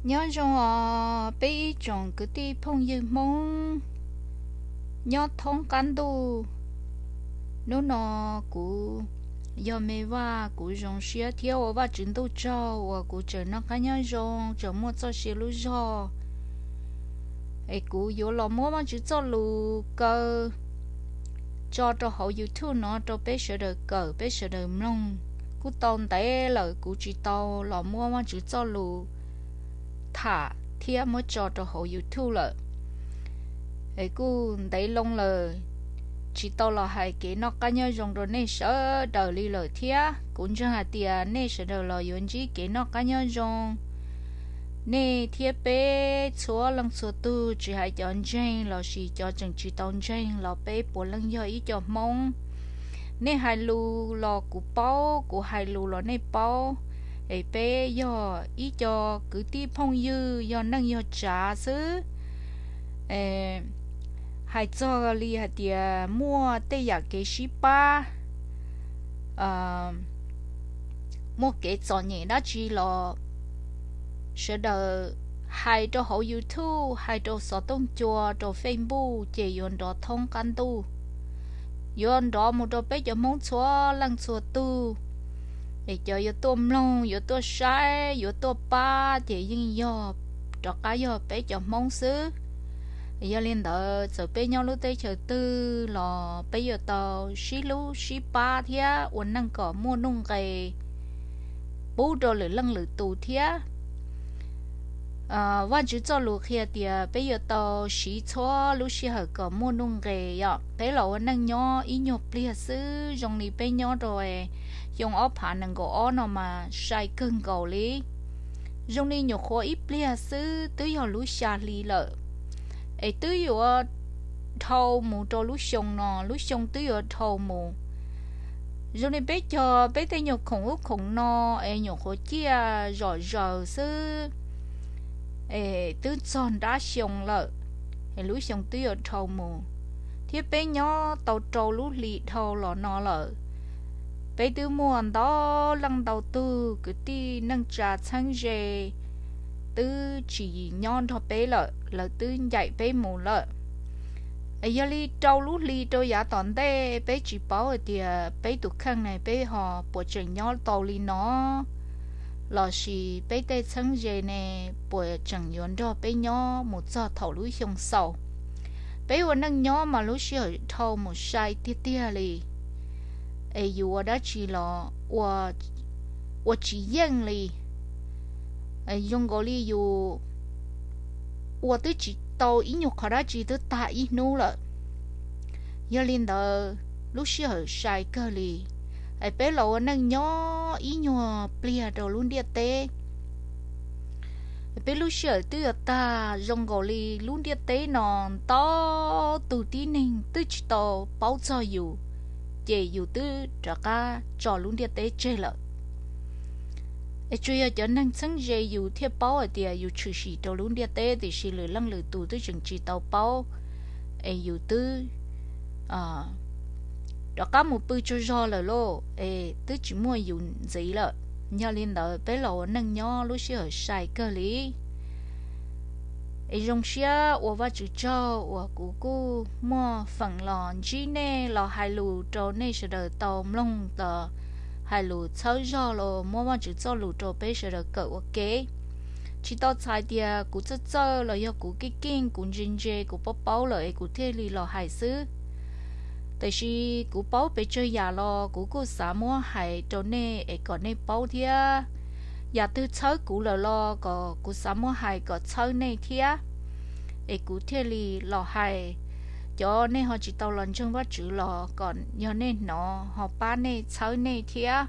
Nyob zoo os peb ib tsoom kwv tij phooj ywg Hmoob nyob thoob qab ntuj. Hnub no kuv yog Me Vaj, kuv zoo siab thiab ua Vajtswv ntuj tsaug uas kuv tseem noj qab nyob zoo, tseem muaj txoj sia lub zog. Es kuv yuav los muab Vajtswv txoj lus kaw tso rau hauv YouTube no rau peb sawv daws kawm, peb sawv daws mloog. Kuj tau ntev lawm kuv tsis tau los muab Vajtswv txoj lus tham thiab muab tso rau hauv YouTube lawm. Es kuj ntev loo lawm tsis tau los hais kev noj qab nyob zoo rau nej sawv daws li lawm thiab. Kuv ntseeg hais tias nej sawv daws los yuav ntsib kev noj qab nyob zoo, nej thiab peb txhua leej txhua tug, tsis hais cov ntseeg lossis cov tseem tsis tau ntseeg los peb puav leej yog ib co Hmoob. Nej hais lus los kuv paub, kuv hais lus los nej paub. Es peb yog ib co kwv tij phooj ywg, yog neej yog tsav xwb. Hais txog li hais tias muaj tej yam kev sib pab, muaj kev txom nyem dab tsi los sawv daws hais rau hauv YouTube, hais rau xov tooj cua, rau Facebook ces yuav nrov thoob qab ntuj, yuav nrov mus rau peb cov Hmoob txhua leej txhua tug. Es cov yuav tuaj mloog, yuav tuaj saib, yuav tuaj pab ces yeej yog rov qab yog peb cov Hmoob xwb. Yog li ntawd txawm peb nyob lub teb chaws twg los peb yuav tau sib hlub sib pab thiab ua neej kom muaj nuj nqes pub rau lwm leej lwm tus thiab. Vajtswv txoj lus qhia tias peb yuav tau siv txhua lub sij hawm kom muaj nuj nqes yom. Peb los ua neej nyob ib nyuag pliag xwb, zoo li peb nyob rau xyoo ob phav nees nkaum ob no mas sai kawg nkaus li. Zoo li nyuam qhuav ib pliag xwb twb yog lub xya hli lawm, es twb yuav dhau mus rau lub xyoo no, lub xyoo twb yuav dhau mus. Zoo li peb cog peb tej nyuag khoom ub khoom no es nyuam qhuav ciaj zom zaws xwb es twb txog nrab xyoo lawm, es lub xyoo twb yuav dhau mus, thiab peb nyob tau rau lub hli dhau los no lawm. Peb twb muaj ntau leej ntau tug kwv tij neej tsa txheeb ze twb tsis nyob nrog peb lawm, lawv twb ncaim peb mus lawm. Yog li rau lub hli rau yav tom ntej peb tsis paub hais tias peb tus kheej ne peb ho puas tseem nyob tau li no, lossis peb tej txheeb ze ne puas tseem yuav nrog peb nyob mus txog thaum lub xyoo xaus. Peb ua neej nyob mas lub sij hawm dhau mus sai tiag tiag li, es yus ua dab tsi los ua tsis yeej li. Zoo nkaus li yus ua twb tsis tau ib nyuag qhov dab tsi twb tag ib hnub lawm. Yog li ntawd lub sij hawm sai kawg li, es peb los ua neej nyob ib nyuag pliag rau lub ntiaj teb, peb lub sij hawm twb yuav tag. Zoo nkaus li lub ntiaj teb no ntau tus tib neeg twb tsis tau paub txog yus, ces yus twb rov qab tso lub ntiaj teb tseg lawm. Es tsuas yog cov neeg txheeb ze yus thiaj paub hais tias yus tshwm sim rau lub ntiaj teb, tiam sis lwm leej lwm tus twb tseem tsis tau paub, es yus twb rov qab mus pw tsaug zog lawm lauj, es twb tsis muaj yus ntxiv lawm. Yog li ntawd peb los ua neej nyob lub sij hawm sai kawg li. Es zoo siab ua Vajtswv tsaug uas kuv kuj muaj feem los ntsib nej los hais lus rau nej sawv daws tau mloog los hais lus txhawb zog los muab Vajtswv txoj lus rau peb sawv daws kawm ua ke. Tsis tau txhais tias kuv txawj txawj los yog kuv keej keej, kuv ntse ntse, kuv paub paub lawm es kuv thiaj li los hais xwb. Tiam sis kuv paub pes tsawg yam los kuv kuj xav muab hais rau nej es kom nej paub thiab. Yam twg txhawb kuv lawm los kom kuv xav muab hais kom txhawb nej thiab, es kuv thiaj li los hais. Cov nej ho tsis tau los ntseeg Vajtswv los kom yog nej hnov ho pab nej txhawb nej thiab.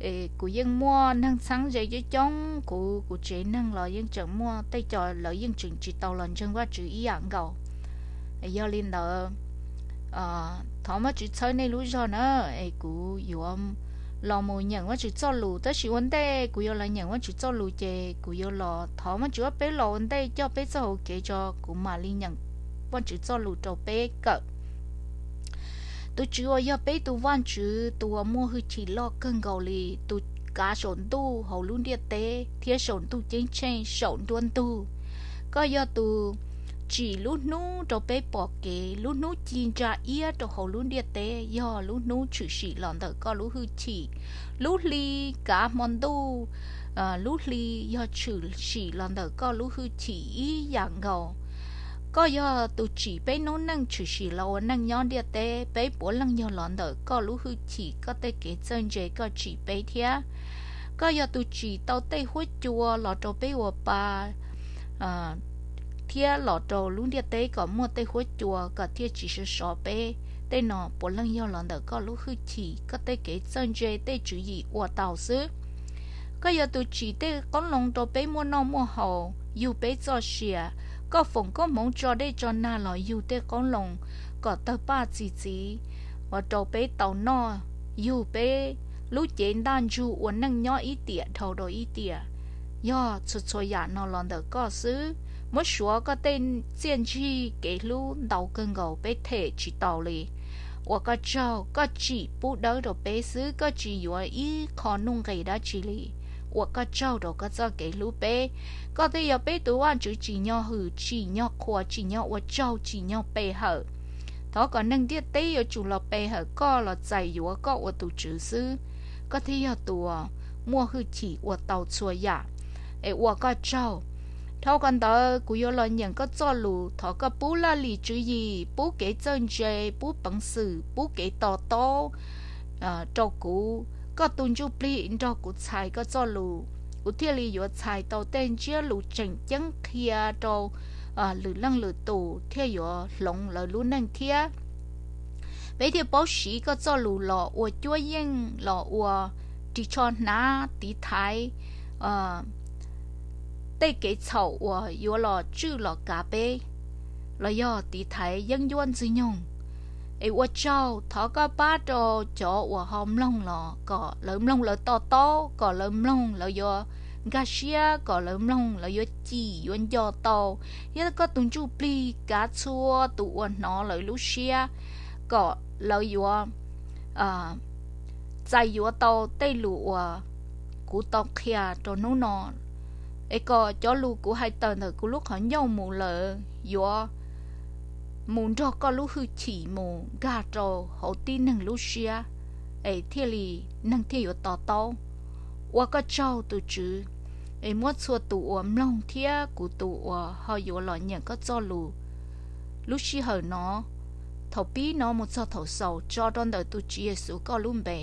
Es kuv yeej muaj neeg txheeb ze coob coob, kuv kuv tsev neeg los yeej tseem muaj tej co lawv yeej tseem tsis tau los ntseeg Vajtswv ib yam nkaus. Yog li ntawd thov Vajtswv txhawb nej lub zog na, es kuv yuav los mus nyeem Vajtswv txoj lus. Tab sis ua ntej kuv yuav los nyeem Vajtswv txoj lus ces kuv yuav los thov Vajtswv ob peb los ua ntej coj peb txoj hauv kev tso, kuv mam li nyeem Vajtswv txoj lus rau peb kawm. Tus Tswv uas yog peb tus Vajtswv, tus uas muaj hwj chim loj kawg nkaus li, tus kav saum ntuj hauv lub ntiaj teb thiab saum ntuj ceeb tsheej saum nruab ntug. Koj yog tus tsim lub hnub rau peb pom kev, lub hnub ci ntsa iab rau hauv lub ntiaj teb, yog lub hnub tshwm sim los ntawm koj lub hwj chim. Lub hli kav hmo ntuj, lub hli yog tshwm sim los ntawm koj lub hwj chim ib yam nkaus. Koj yog tus tsim peb noob neej tshwm sim los ua neej nyob ntiaj teb, peb puav leej yog los ntawm koj lub hwj chim, koj tej kev txawj ntse koj tsim peb thiab. Koj yog tus tsim tau tej huab cua los rau peb ua pa thiab los rau lub ntiaj teb kom muaj tej huab cua kom thiaj tsis sov sov peb. Tej no puav leej yog los ntawm koj lub hwj chim, koj tej kev txawj ntse tej tswv yim ua tau xwb. Koj yog tus tsim tej qoob loo rau peb muaj noj muaj haus, yug peb txoj sia. Koj foom koob hmoov tso dej tso nag los yug tej qoob loo kom tawg paj txi txiv, uas rau peb tau noj, yug peb lub cev ntaj ntsug ua neej nyob ib tiam dhau rau ib tiam. Yog txhua txhua yam no los ntawm koj xwb. Muab suav koj tej txiaj ntsig kev hlub ntau kawg nkaus peb them tsis tau li. Ua koj tsaug, koj tsim pub dawb rau peb xwb, koj tsis yuav ib qho nuj nqis dab tsi li. Ua koj tsaug rau koj txoj kev hlub peb. Koj thiaj yog peb tus Vajtswv tsim nyog hwm, tsim nyog qhuas, tsim nyog ua tsaug, tsim nyog pe hawm. Thov kom neeg ntiaj teb yuav tsum los pe hawm koj, los txais yuav koj ua tus Tswv xwb. Koj thiaj yog tus uas muaj hwj chim ua tau txhua yam. Es ua koj tsaug. Dhau qhov ntawd kuv yuav los nyeem koj txoj lus, thov koj pub laj lim tswv yim, pub kev txawj ntse, pub peev xwm, pub kev to taub rau kuv. Koj tus Ntsujplig nrog kuv txhais koj txoj lus, kuv thiaj li yuav txhais tau tej ntsiab lus tseem ceeb qhia rau lwm leej lwm tus thiaj yuav hloov lawv lub neej thiab. Peb thiaj paub siv koj txoj lus los ua cuab yeej, los ua ris tsho hnav tiv thaiv tej kev txhaum uas yuav los tswj los kav peb, los yog tiv thaiv yeeb ncuab ntxwg nyoog. Es ua tsaug, thov koj pab rau cov uas ho mloog los kom lawv mloog lawv to taub, kom lawv mloog lawv yuav nkag siab, kom lawv mloog lawv yuav cim yuav nco tau. Thiab koj tus Ntsujplig kav txhua tus uas hnov lawv lub siab kom lawv yuav txais yuav tau tej lus uas kuv tau qhia rau hnub no, es kom cov lus kuv hais tawm ntawm kuv lub qhov ncauj mus lawm yuav mus nrog koj lub hwj chim mus nkag rau hauv tib neeg lub siab, es thiaj li neeg thiaj yuav to taub. Ua koj tsaug tus Tswv, es muab txhua tus uas mloog thiab kuv tus uas ho yuav los nyeem koj txoj lus lub sij hawm no, thaum pib no mus txog thaum xaus tso rau ntawm tus Tswv Yexus koj lub npe,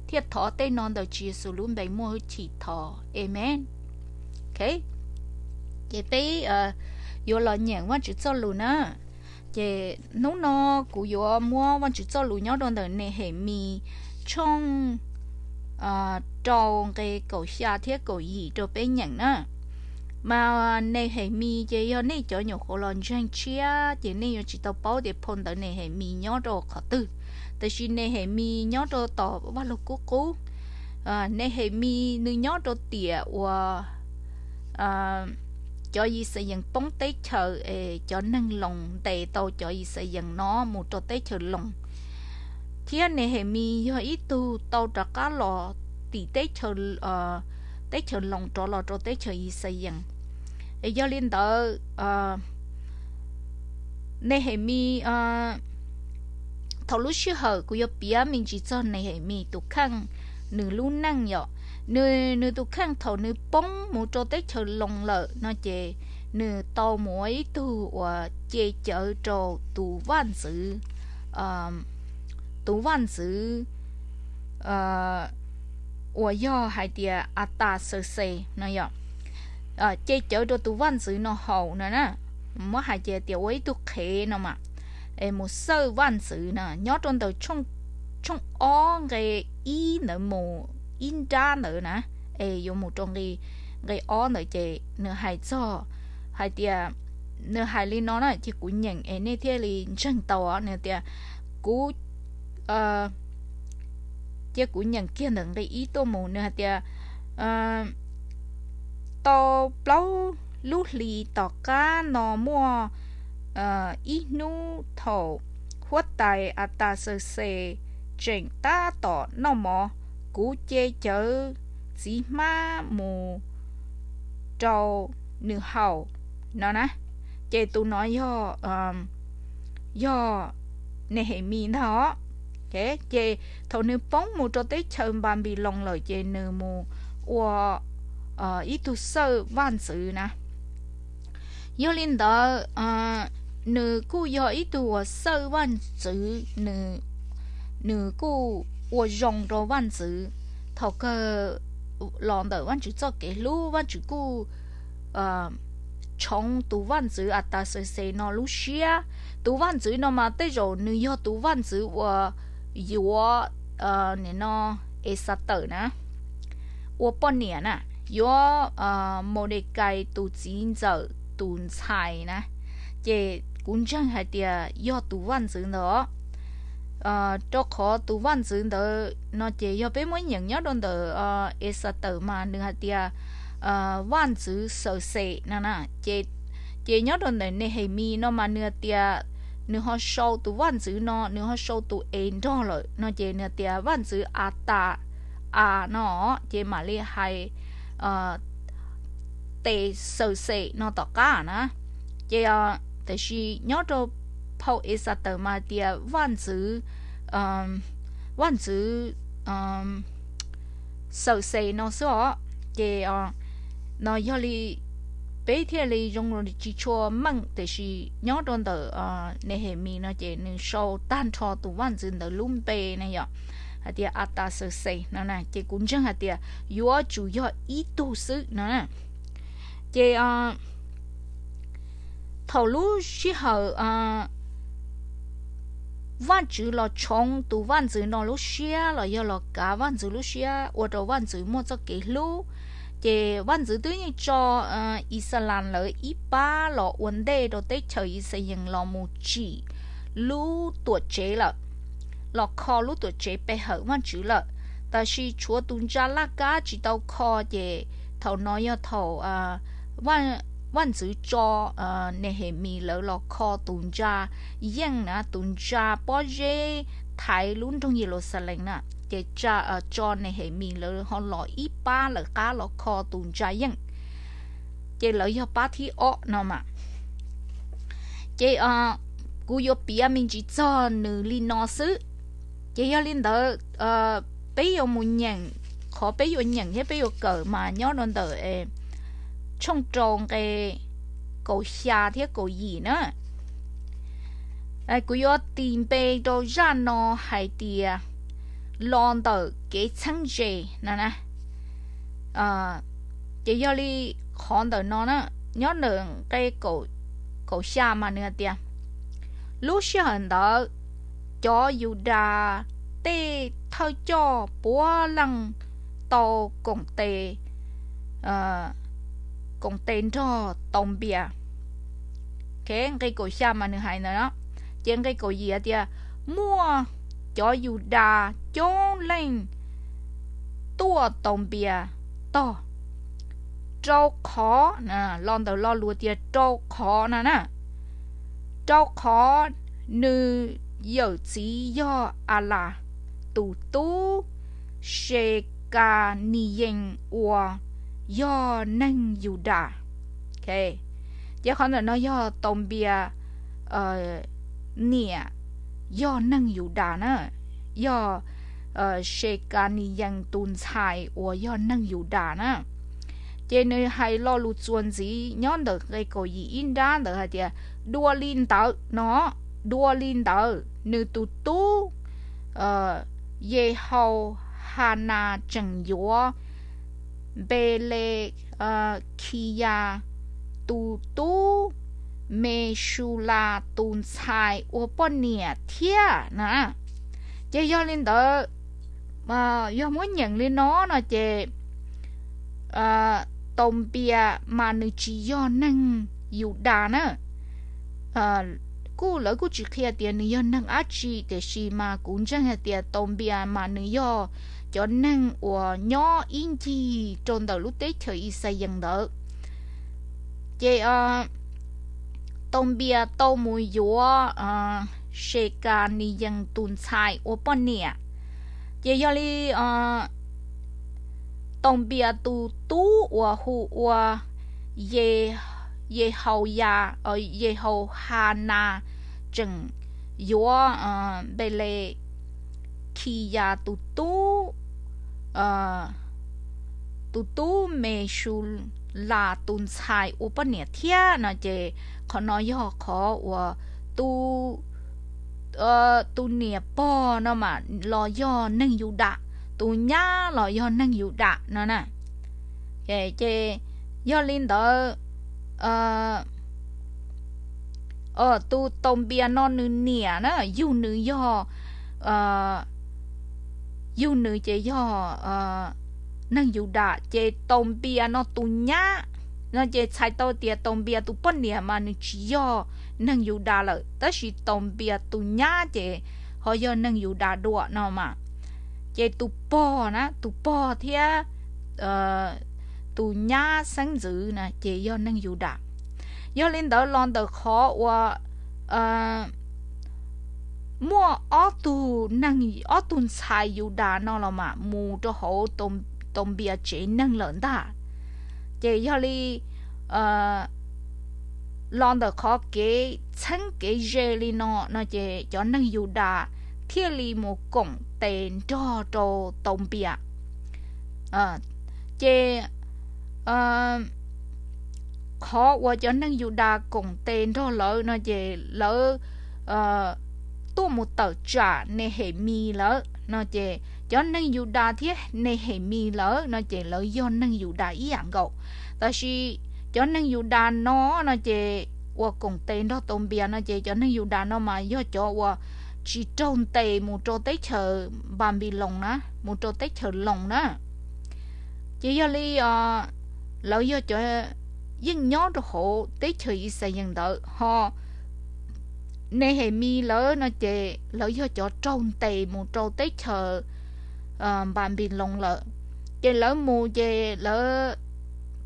thiaj thov tej no ntawm Tswv Yexus lub npe muaj hwj chim thov, Amees. Ces peb yuav los nyeem Vajtswv txoj lus na. Ces hnub no kuv yuav muab Vajtswv txoj lus nyob rau ntawm Nehemis tshooj rau nqe kaum xya thiab kaum yim rau peb nyeem na. Mas Nehemis ces yog nej cov nyuam qhuav los ntseeg tshiab ces nej yuav tsis tau paub tias phau ntawv Nehemis nyob rau qhov twg, tiam sis Nehemis nyob rau tom Vaj Lug Kub Qub. Nehemis nws nyob rau tiam uas cov Yixalayees poob teb chaws es cov neeg Loos ntes tau cov Yixalayees no mus rau teb chaws Loos, thiab Nehemis yog ib tug tau rov qab los tim teb chaws, teb chaws Loos rov los rau teb chaws Yixalayees. Es yog li ntawd, Nehemis, thaum lub sij hawm kuv yuav piav me ntsis txog Nehemis tus kheej, nws lub neej yom, nws, nws tus kheej thaum nws poob mus rau teb chaws Loos lawm no ces nws tau mus ua ib tug uas ce cawv rau tus vaj ntxwv, tus vaj ntxwv uas yog hais tias Atas Xawxes no yom, ce cawv rau tus vaj ntxwv no haus no na. Muab hais tias, tias ua ib tug qhev no mas, es mus xawj vaj ntxwv na, nyob rau ntawm tshooj ob nqe ib ntawd mus ib nrab ntawd na, es yuav mus rau nqe, nqe ob ntawd ces nws hais txog hais tias, nws hais li no na, ces kuv nyeem es nej thiaj li ntseeg tau. Nws tias, kuv, cia kuv nyeem kiag ntawm nqe ib tuaj mus, nws hais tias, tau plaub lub hlis tom qab no muaj ib hnub thaum huab tais Atas Xawxes tseem tab tom noj mov, kuv ce cawv txiv hmab mus rau nws haus no na. Ces tus no yog, yog Nehemis ntag os. Ces thaum nws poob mus rau teb chaws Npanpiloos lawm ces nws mus ua ib tug xawj vaj ntxwv na. Yog li ntawd, nws kuj yog ib tug uas xawj vaj ntxwv, nws kuj ua zoo rau vaj ntxwv. Thaum kawg los ntawm Vajtswv txoj kev hlub, Vajtswv kuj tshoov tus vaj ntxwv Ataxawxes no lub siab. Tus vaj ntxwv no mas tej zaum nws yog tus vaj ntxwv uas yuav, nim no, Exatawm na ua poj niam na, yuav Maudekais tus txiv ntxawm tus ntxhais na. Ces kuv ntseeg hais tias yog tus vaj ntxwv ntawd os. Rau qhov tus vaj ntxwv ntawd no ces yog peb muab nyeem nyob rau ntawm Exatawm mas nws hais tias vaj ntxwv Xawxes no na. Ces nyob rau ntawm Nehemis no mas nws hais tias nws ho sau tus vaj ntxwv no, nws ho sau tus es nrog lawm no ces nws hais tias vaj ntxwv Atas, a no, ces mam li hais tes Xawxes no tom qab na. Ces tiam sis nyob rau phau Exatawm mas hais tias vaj ntxwv, vaj ntxwv Xawxes no xwb os. Ces no yog li peb thiaj li zoo tsis tshua meej, tiam sis nyob rau ntawm Nehemis no ces nws sau tag nrho tus vaj ntxwv ntawd lub npe na yom, hais tias Atas Xawxes no na, ces kuv ntseeg hais tias yuav tsum yog ib tug xwb no na. Ces thaum lub sij hawm Vajtswv los tshoov tus vaj ntxwv no lub siab los yog los kav vaj ntxwv lub siab ua rau vaj ntxwv muaj txoj kev hlub, ces vaj ntxwv twb yeej tso Ixayees lawv ib pab los ua ntej rau teb chaws Yixayees los mus tsim lub tuam tsev lawm, los kho lub tuam tsev pe hawm Vajtswv lawm. Tab sis tshuav tus ntsa laj kab tsis tau kho, ces thaum no yog thaum vaj ntxwv tso Nehemis lawv los kho tus ntsa yeej na, tus ntsa pob zeb thaiv lub nroog Yeluxalees na, ces tso Nehemis lawv ho los ib pab lawv qab los kho tus ntsa yeej. Ces lawv yog pab thib ob no mas. Ces kuv yuav piav me ntsis txog nws li no xwb. Ces yog li ntawd peb yuav mus nyeem, qhov peb yuav nyeem thiab peb yuav kawm mas nyob rau ntawm tshooj rau nqe kaum xya thiab kaum yim na. Kuv yuav tis npe rau zaj no hais tias los ntawm kev txheeb ze no na. Ces yog li qhov ntawm no na, nyob ntawm nqe kaum xya mas nws hais tias, lub sij hawm ntawd cov Yudas tej thawj coj puav leej tau koom tes, koom tes nrog Taunpias. Nqe kaum xya mas nws hais ntawd no. Ces nqe kaum yim hais tias, muaj cov Yudas coob leej tuaj Taunpias tog, rau qhov, los ntawm lo lus tias rau qhov no na, rau qhov nws yawm txiv yog Alas tus tub Sekaniyees uas yog neeg Yudas. Ces qhov ntawm no yog Taunpias niam yog neeg Yudas na, yog Sekaniyees tus ntxhais uas yog neeg Yudas na. Ces nws hais lo lus txuas ntxiv nyob ntawm nqe kaum yim ib nrab ntawd hais tias, dua li ntawd no, dua li ntawd nws tus tub Yehauhanas tseem yuav Npelekhiyas tus tub Mesulas tus ntxhais ua poj niam thiab na. Ces yog li ntawd, yog muab nyeem li no no ces Taunpias mas nws tsis yog neeg Yudas na. Kuj lawv kuj tsis qhia tias nws yog neeg dab tsi, tiam sis mas kuv ntseeg hais tias Taunpias mas nws yog cov neeg uas nyob ib ncig rau ntawm lub teb chaws Yixayees ntawd. Ces Taunpias tau mus yuav Sekaniyees tus ntxhais ua poj niam. Ces yog li Taunpias tus tub uas hu ua Ye, Yehauyas, Yehauhanas tseem yuav Npelekhiyas tus tub, tus tub Mesulas tus ntxhais ua poj niam thiab no ces qhov no yog qhov uas tus niam pog no mas los yog neeg Yudas, tus nyab los yog neeg Yudas no na. Ces yog li ntawd, tus Taunpias no nws niam na yug nws yog, yug nws ces yog neeg Yudas, ces Taunpias no tus nyab no ces txhais tau tias Taunpias tus poj niam mas nws tsis yog neeg Yudas lawm, tab sis Taunpias tus nyab ces ho yog neeg Yudas dua no mas. Ces tus pog na, tus pog thiab tus nyab xeeb ntxwv na ces yog neeg Yudas. Yog li ntawd los ntawm qhov uas muaj ob tug neeg, ob tug ntxhais Yudas no los mas mus rau hauv Taunpias tsev neeg lawm ntag. Ces yog li los ntawm qhov kev txheeb kev ze li no no ces cov neeg Yudas thiaj li mus koom tes nrog rau Taunpias. Ces qhov uas cov neeg Yudas koom tes nrog lawv no ces lawv tuaj mus tawm tsam Nehemis lawm no ces cov neeg Yudas thiab Nehemis lawm no ces lawv yog neeg Yudas ib yam nkaus. Tab sis cov neeg Yudas no no ces uas koom tes nrog Taunpias no ces cov neeg Yudas no mas yog cov uas tsis raug ntes mus rau teb chaws Npanpiloos na, mus rau teb chaws Loos na. Ces yog li lawv yog cov yeej nyob rau hauv teb chaws Yixalayees ntawd, ho Nehemis lawv no ces lawv yog cov raug ntes mus rau teb chaws Npanpiloos lawm. Ces lawv mus ces lawv,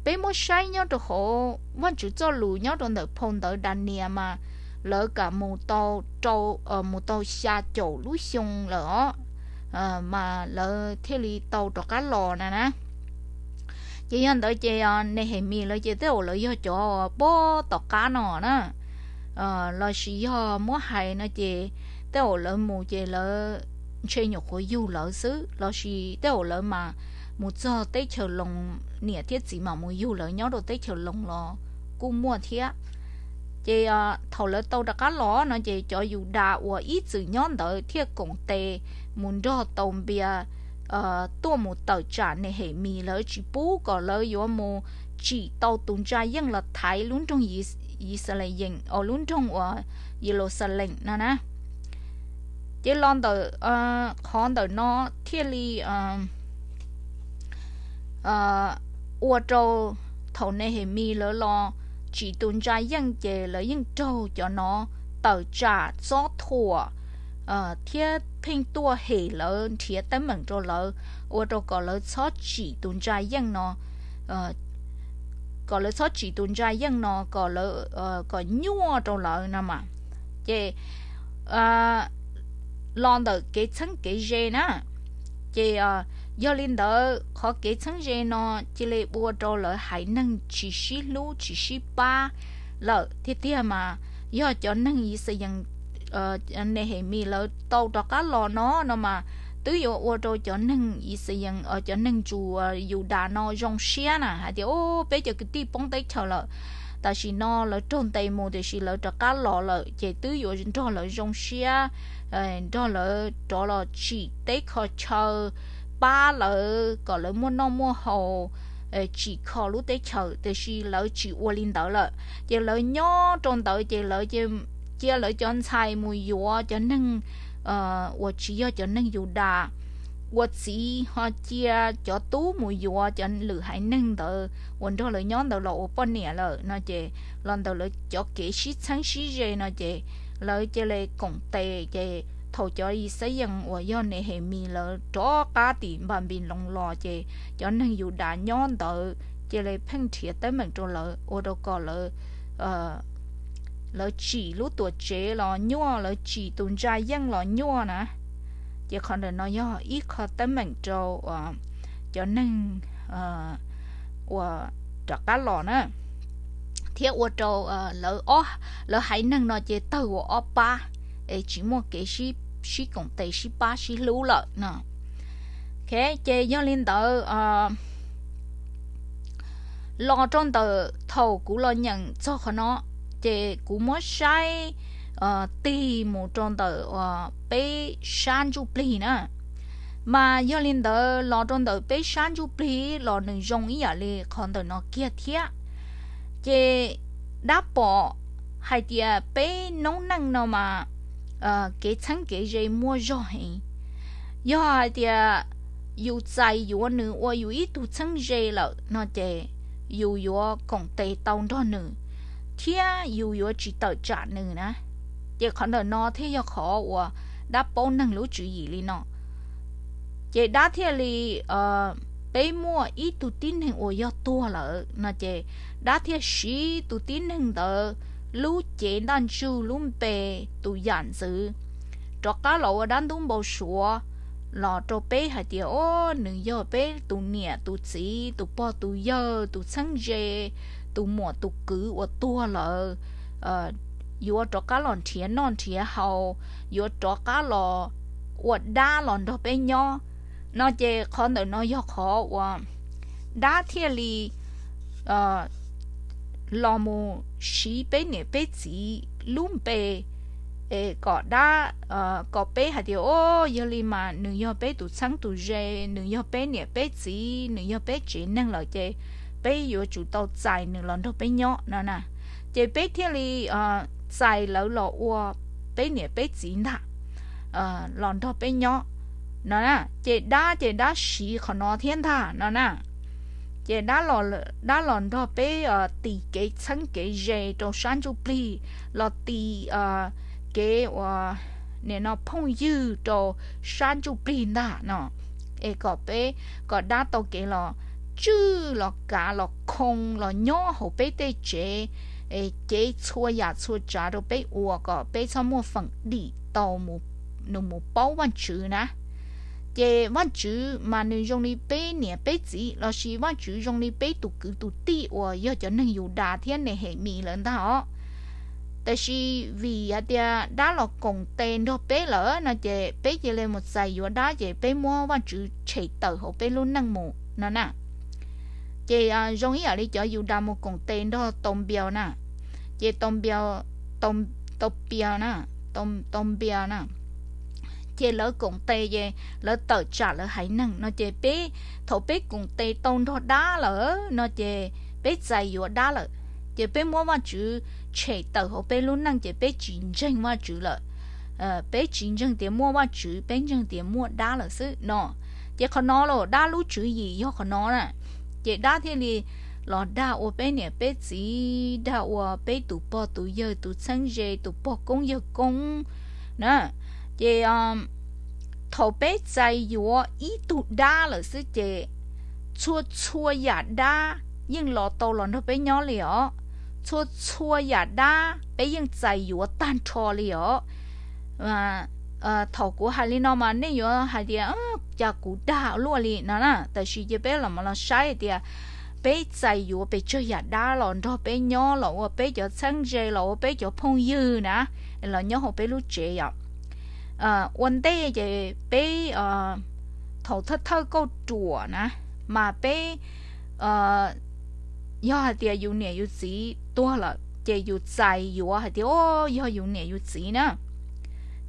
peb muab saib nyob rau hauv Vajtswv txoj lus nyob rau ntawm phau ntawv Daniyees mas lawv kam mus tau rau, mus tau xya caum lub xyoo lawm os, mas lawv thiaj li tau rov qab los na na. Ces yog ntawd ces Nehemis lawv ces tej zaum lawv yog cov puag tom qab no na, lossis yog muab hais no ces tej zaum lawv mus ces lawv ntshe nyuam qhuav yug lawv xwb, lossis tej zaum lawv mas mus txog teb chaws Loos, niam thiab txiv mas mus yug lawv nyob rau teb chaws Loos los kuj muaj thiab. Ces thaum lawv tau rov qab los no ces cov Yudas uas ib txwm nyob ntawd thiaj koom tes mus nrog Taunpias tuaj mus tawm tsam Nehemis, lawv tsis pub kom lawv yuav mus tsim tau tus ntsa yeej los thaiv lub nroog Yixalayees, lub nroog uas Yeluxalees no na. Ces los ntawm qhov ntawm no thiaj li ua rau thaum Nehemis lawv los tsim tus ntsa yeej ces lawv yeej raug cov no tawm tsam txob thuam thiab pheej tuaj hem lawv nrhiav teeb meem rau lawv, ua rau kom lawv txhob tsim tus ntsa yeej no, kom lawv txhob tsim tus ntsa yeej no kom lawv, kom nyuaj rau lawv no mas. Ces los ntawm kev txheeb kev ze na, ces yog li ntawd qhov kev txheeb ze no cia li ua rau lawv haiv neeg tsis sib hlub tsis sib pab lawm tiag tiag mas. Yog cov neeg Yixalayees, Nehemis lawv tau rov qab los no no mas twb yuav ua rau cov neeg Yixalayees, cov neeg ntsus Yudas no zoo siab na hais tias, u, peb cov kwv tij poob teb chaws lawm, tam sim no lawv raug ntes mus tiam sis lawv rov qab los lawm ces twb yuav nrog lawv zoo siab, nrog lawv rov los tsim teb kho chaw, pab lawv kom lawv muaj noj muaj haus, tsim kho lub teb chaws, tiam sis lawv tsis ua li ntawd lawm. Ces lawv nyob rau ntawd ces lawv cia lawv cov ntxhais mus yuav cov neeg uas tsis yog cov neeg Yudas, ua txiv ho cia cov tub mus yuav cov lwm haiv neeg ntawd uas nrog lawv nyob ntawd los ua poj niam lawm no ces los ntawm lawv cov kev sib txheeb sib ze no ces lawv cia li koom tes ces thaum cov Yixalayees uas yog Nehemis lawv rov qab tim Npanpiloos los ces cov neeg Yudas nyob ntawd cia li pheej nrhiav teeb meem rau lawv ua rau kom lawv, lawv tsim lub tuam tsev los nyuaj, lawv tsim tus ntsa yeej los nyuaj na. Ces qhov ntawm no yog ib qho teeb meem rau cov neeg uas rov qab los na, thiab ua rau lawv, lawv haiv neeg no ces tawg ua ob pab, es tsis muaj kev sib koom tes sib pab sib hlub lawm no. Ok, ces yog li ntawd los rau ntawm thaum kuv los nyeem txog qhov no, ces kuv muab saib tig mus rau ntawm peb sab ntsuj plig na. Mas yog li ntawd los rau ntawm peb sab ntsuj plig los nws zoo ib yam li qhov ntawm no kiag thiab. Ces dab pom hais tias peb noob neej no mas kev txheeb kev ze muaj zog heev. Yog hais tias yus txais yuav nws ua yus ib tug txheeb ze lawm no ces yus yuav koom tes tau nrog nws, thiab yus yuav tsis tawm tsam nws na. Ces qhov ntawm no thiaj yog qhov uas dab paub neeg lub tswv yim li no. Ces dab thiaj li, peb muaj ib tug tib neeg uas yog tuag lawm no ces dab thiaj siv tus tib neeg ntawd lub cev ntaj ntsug, lub npe, tus yam ntxwv rov qab los ua dab ntub npau suav los rau peb hais tias, o, nws yog peb tus niam tus txiv, tus pog tus yawg, tus txheeb ze, tus muam tus kwv uas tuag lawm, yuav rov qab los nrhiav noj nrhiav haus, yuav rov qab los ua dab los nrog peb nyob no ces qhov ntawm no yog qhov uas dab thiaj li los mus siv peb niam peb txiv lub npe es kom dab, kom peb hais tias, o, yog li mas nws yog peb tus txheeb tus ze, nws yog peb niam peb txiv, nws yog peb tsev neeg lawm ces peb yuav tsum tau txais nws los nrog peb nyob no na. Ces peb thiaj li txais lawv los ua peb niam peb txiv ntag, los nrog peb nyob no na. Ces dab ces dab siv qhov no thiab ntag no na. Ces dab los nrog peb tis kev txheeb kev ze rau sab ntsuj plig, los tis kev uas nim no phooj ywg rau sab ntsuj plig ntag no, es kom peb, kom dab tau kev los tswj los kav los khoo los nyob hauv peb tej tsev, cev txhua yam txhua tsav rau peb ua kom peb txhob muaj feem dim tau nws mus paub Vajtswv na. Ces Vajtswv mas nws zoo li peb niam peb txiv lossis Vajtswv zoo li peb tus kwv tus tij uas yog cov neeg Yudas thiab Nehemis lawv ntag os. Tab sis vim hais tias dab los koom tes nrog peb lawm no ces peb cia li mus txais yuav dab ces peb muab Vajtswv tshem tawm hauv peb lub neej mus no na. Ces zoo ib yam li cov Yudas mus koom tes nrog Tau Npias na, ces Tau Npias, Tau Npias na, Tau Npias na, ces lawv koom tes ces lawv tawm tsam lawv haiv neeg no ces peb, thaum peb koom tes tau nrog dab lawm no ces peb txais yuav dab lawm, ces peb muab Vajtswv tshem tawm hauv peb lub neej ces peb tsis ntseeg Vajtswv lawm. Peb tsis ntseeg tias muaj Vajtswv, peb ntseeg tias muaj dab lawm xwb no. Ces qhov no los dab lub tswv yim yog qhov no na. Ces dab thiaj li los dag ua peb niam peb txiv, dag ua peb tus pog tus yawg, tus txheeb ze, tus pog koob yawg koob na. Ces thaum peb txais yuav ib tug dab lawm xwb ces txhua txhua yam dab yeej los tau los nrog peb nyob li os. Txhua txhua yam dab peb yeej txais yuav tag nrho li os. Thaum kuv hais li no mas nej yuav hais tias, cas kuv dag luaj li no na. Tab sis ces peb los mus los saib hais tias peb txais yuav pes tsawg yam dab los nrog peb nyob, los ua peb cov txheeb ze, los ua peb cov phooj ywg na, los nyob hauv peb lub tsev yom. Ua ntej ces peb, thaum thawj thawj kauj ruam na, mas peb, yog hais tias yus niam yus txiv tuag lawm ces yus txais yuav hais tias, o, yog yus niam yus txiv na.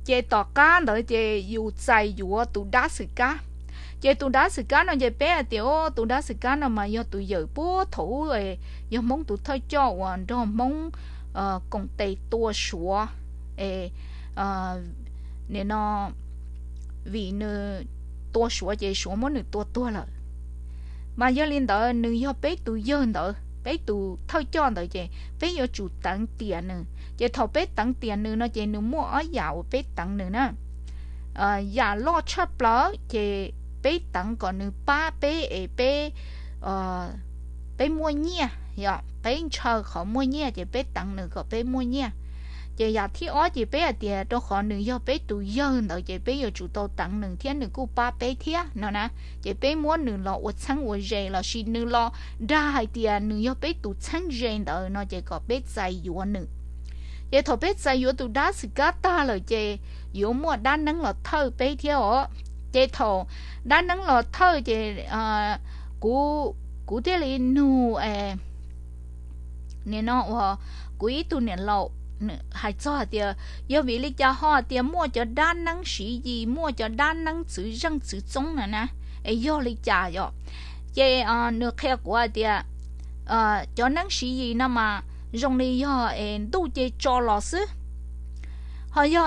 Ces tom qab ntawd ces yus txais yuav tus dab xwm kab. Ces tus dab xwm kab no ces peb hais tias, o, tus dab xwm kab no mas yog tus yawm puag thaum ub, yog Hmoob tus thawj coj uas nrog Hmoob koom tes tua Suav, es nim no vim nws tua Suav ces Suav muab nws tua tuag lawm. Mas yog li ntawd nws yog peb tus yawg ntawd, peb tus thawj coj ntawd ces peb yuav tsum teev tiam nws. Ces thaum peb teev tiam nws no ces nws muaj ob yam uas peb teev nws na. Yam loj tshaj plaws ces peb teev kom nws pab peb es peb, peb muaj nyiaj, yog peb ntshaw qhov muaj nyiaj ces peb teev nws kom peb muaj nyiaj. Ces yam thib ob ces peb hais tias rau qhov nws yog peb tus yawg ntawd ces peb yuav tsum tau teev nws thiab nws kuj pab peb thiab no na. Ces peb muab nws los ua txheeb ua ze lossis nws los dag hais tias nws yog peb tus txheeb ze ntawd no ces kom peb txais yuav nws. Ces thaum peb txais yuav tus dab xwm kab tag lawm ces yuav muaj dab neeb los thawj peb thiab os. Ces thaum dab neeb los thawj ces kuv, kuv thiaj li nug nim no uas kuv ib tug niam laus hais txog hais tias yog vim li cas ho tias muaj cov dab neeb Siv Yis, muaj cov dab neeb txwv zeej txwv txoob na na, es yog li cas yom? Ces nws qhia kuv hais tias cov neeb Siv Yis no mas zoo li yog es ntuj ces tso los xwb. Ho yog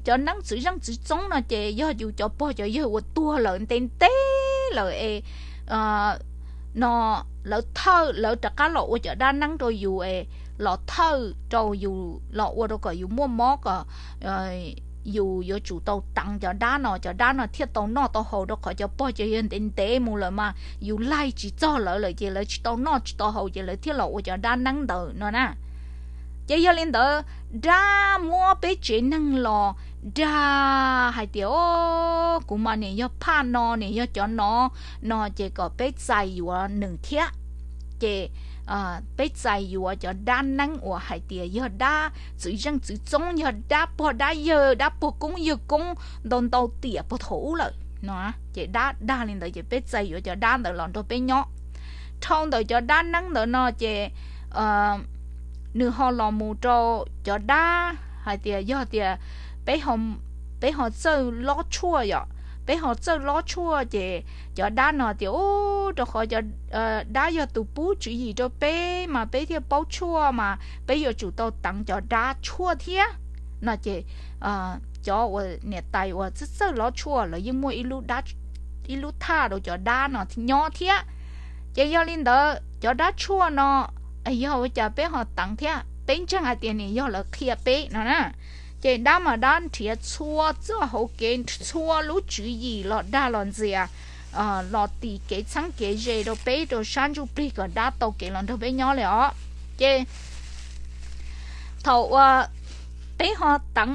cov neeb txwv zeej txwv txoob no ces yog yus cov pog cov yawg uas tuag lawm ntev ntev lawm es no lawv thawj, lawv rov qab los ua cov dab neeb rau yus es los thawj rau yus, los ua rau kom yus muaj mob kom yus yuav tsum tau teev cov dab no, cov dab no thiaj tau noj tau haus, rau qhov cov pog cov yawg ntev ntev mus lawm mas yus laig tsis txog lawv lawm ces lawv tsis tau noj tsis tau haus ces lawv thiaj los ua cov dab neeb ntawd no na. Ces yog li ntawd dab muab peb tsev neeg los dag hais tias o, kuv mas nim yog phaj no nim yog cov no no ces kom peb txais yuav nws thiab. Ces peb txais yuav cov dab neeb uas hais tias yog dab txwv zeej txwv txoob, yog dab pog dab yawg, dab pog koob yawg koob ntau ntau tiam pog thaum ub lawm no. Ces dab dag li ntawd ces peb txais yuav cov dab ntawd los nrog peb nyob. Dhau ntawm cov dab neeb ntawd no ces nws ho los mus rau cov dab hais tias yog tias peb ho txawj lob tshuaj yom, peb ho txawj lob tshuaj ces cov dab no tias u, rau qhov cov dab yog tus pub tswv yim rau peb mas peb thiaj paub tshuaj mas peb yuav tsum tau teev cov dab tshuaj thiab no ces cov uas niam tais uas txawj txawj lob tshuaj lawv yeej muaj ib lub thaj rau cov dab no nyob thiab. Ces yog li ntawd cov dab tshuaj no yog ua cas peb ho teev thiab? Peb ntseeg hais tias nim yog lawv qhia peb no na. Ces dab mas dab nrhiav txhua txoj hauv kev, txhua lub tswv yim los dag los ntxias, los tis kev txheeb kev ze rau peb rau sab ntsuj plig kom dab tau kev los nrog peb nyob li os. Ces thaum uas peb ho teev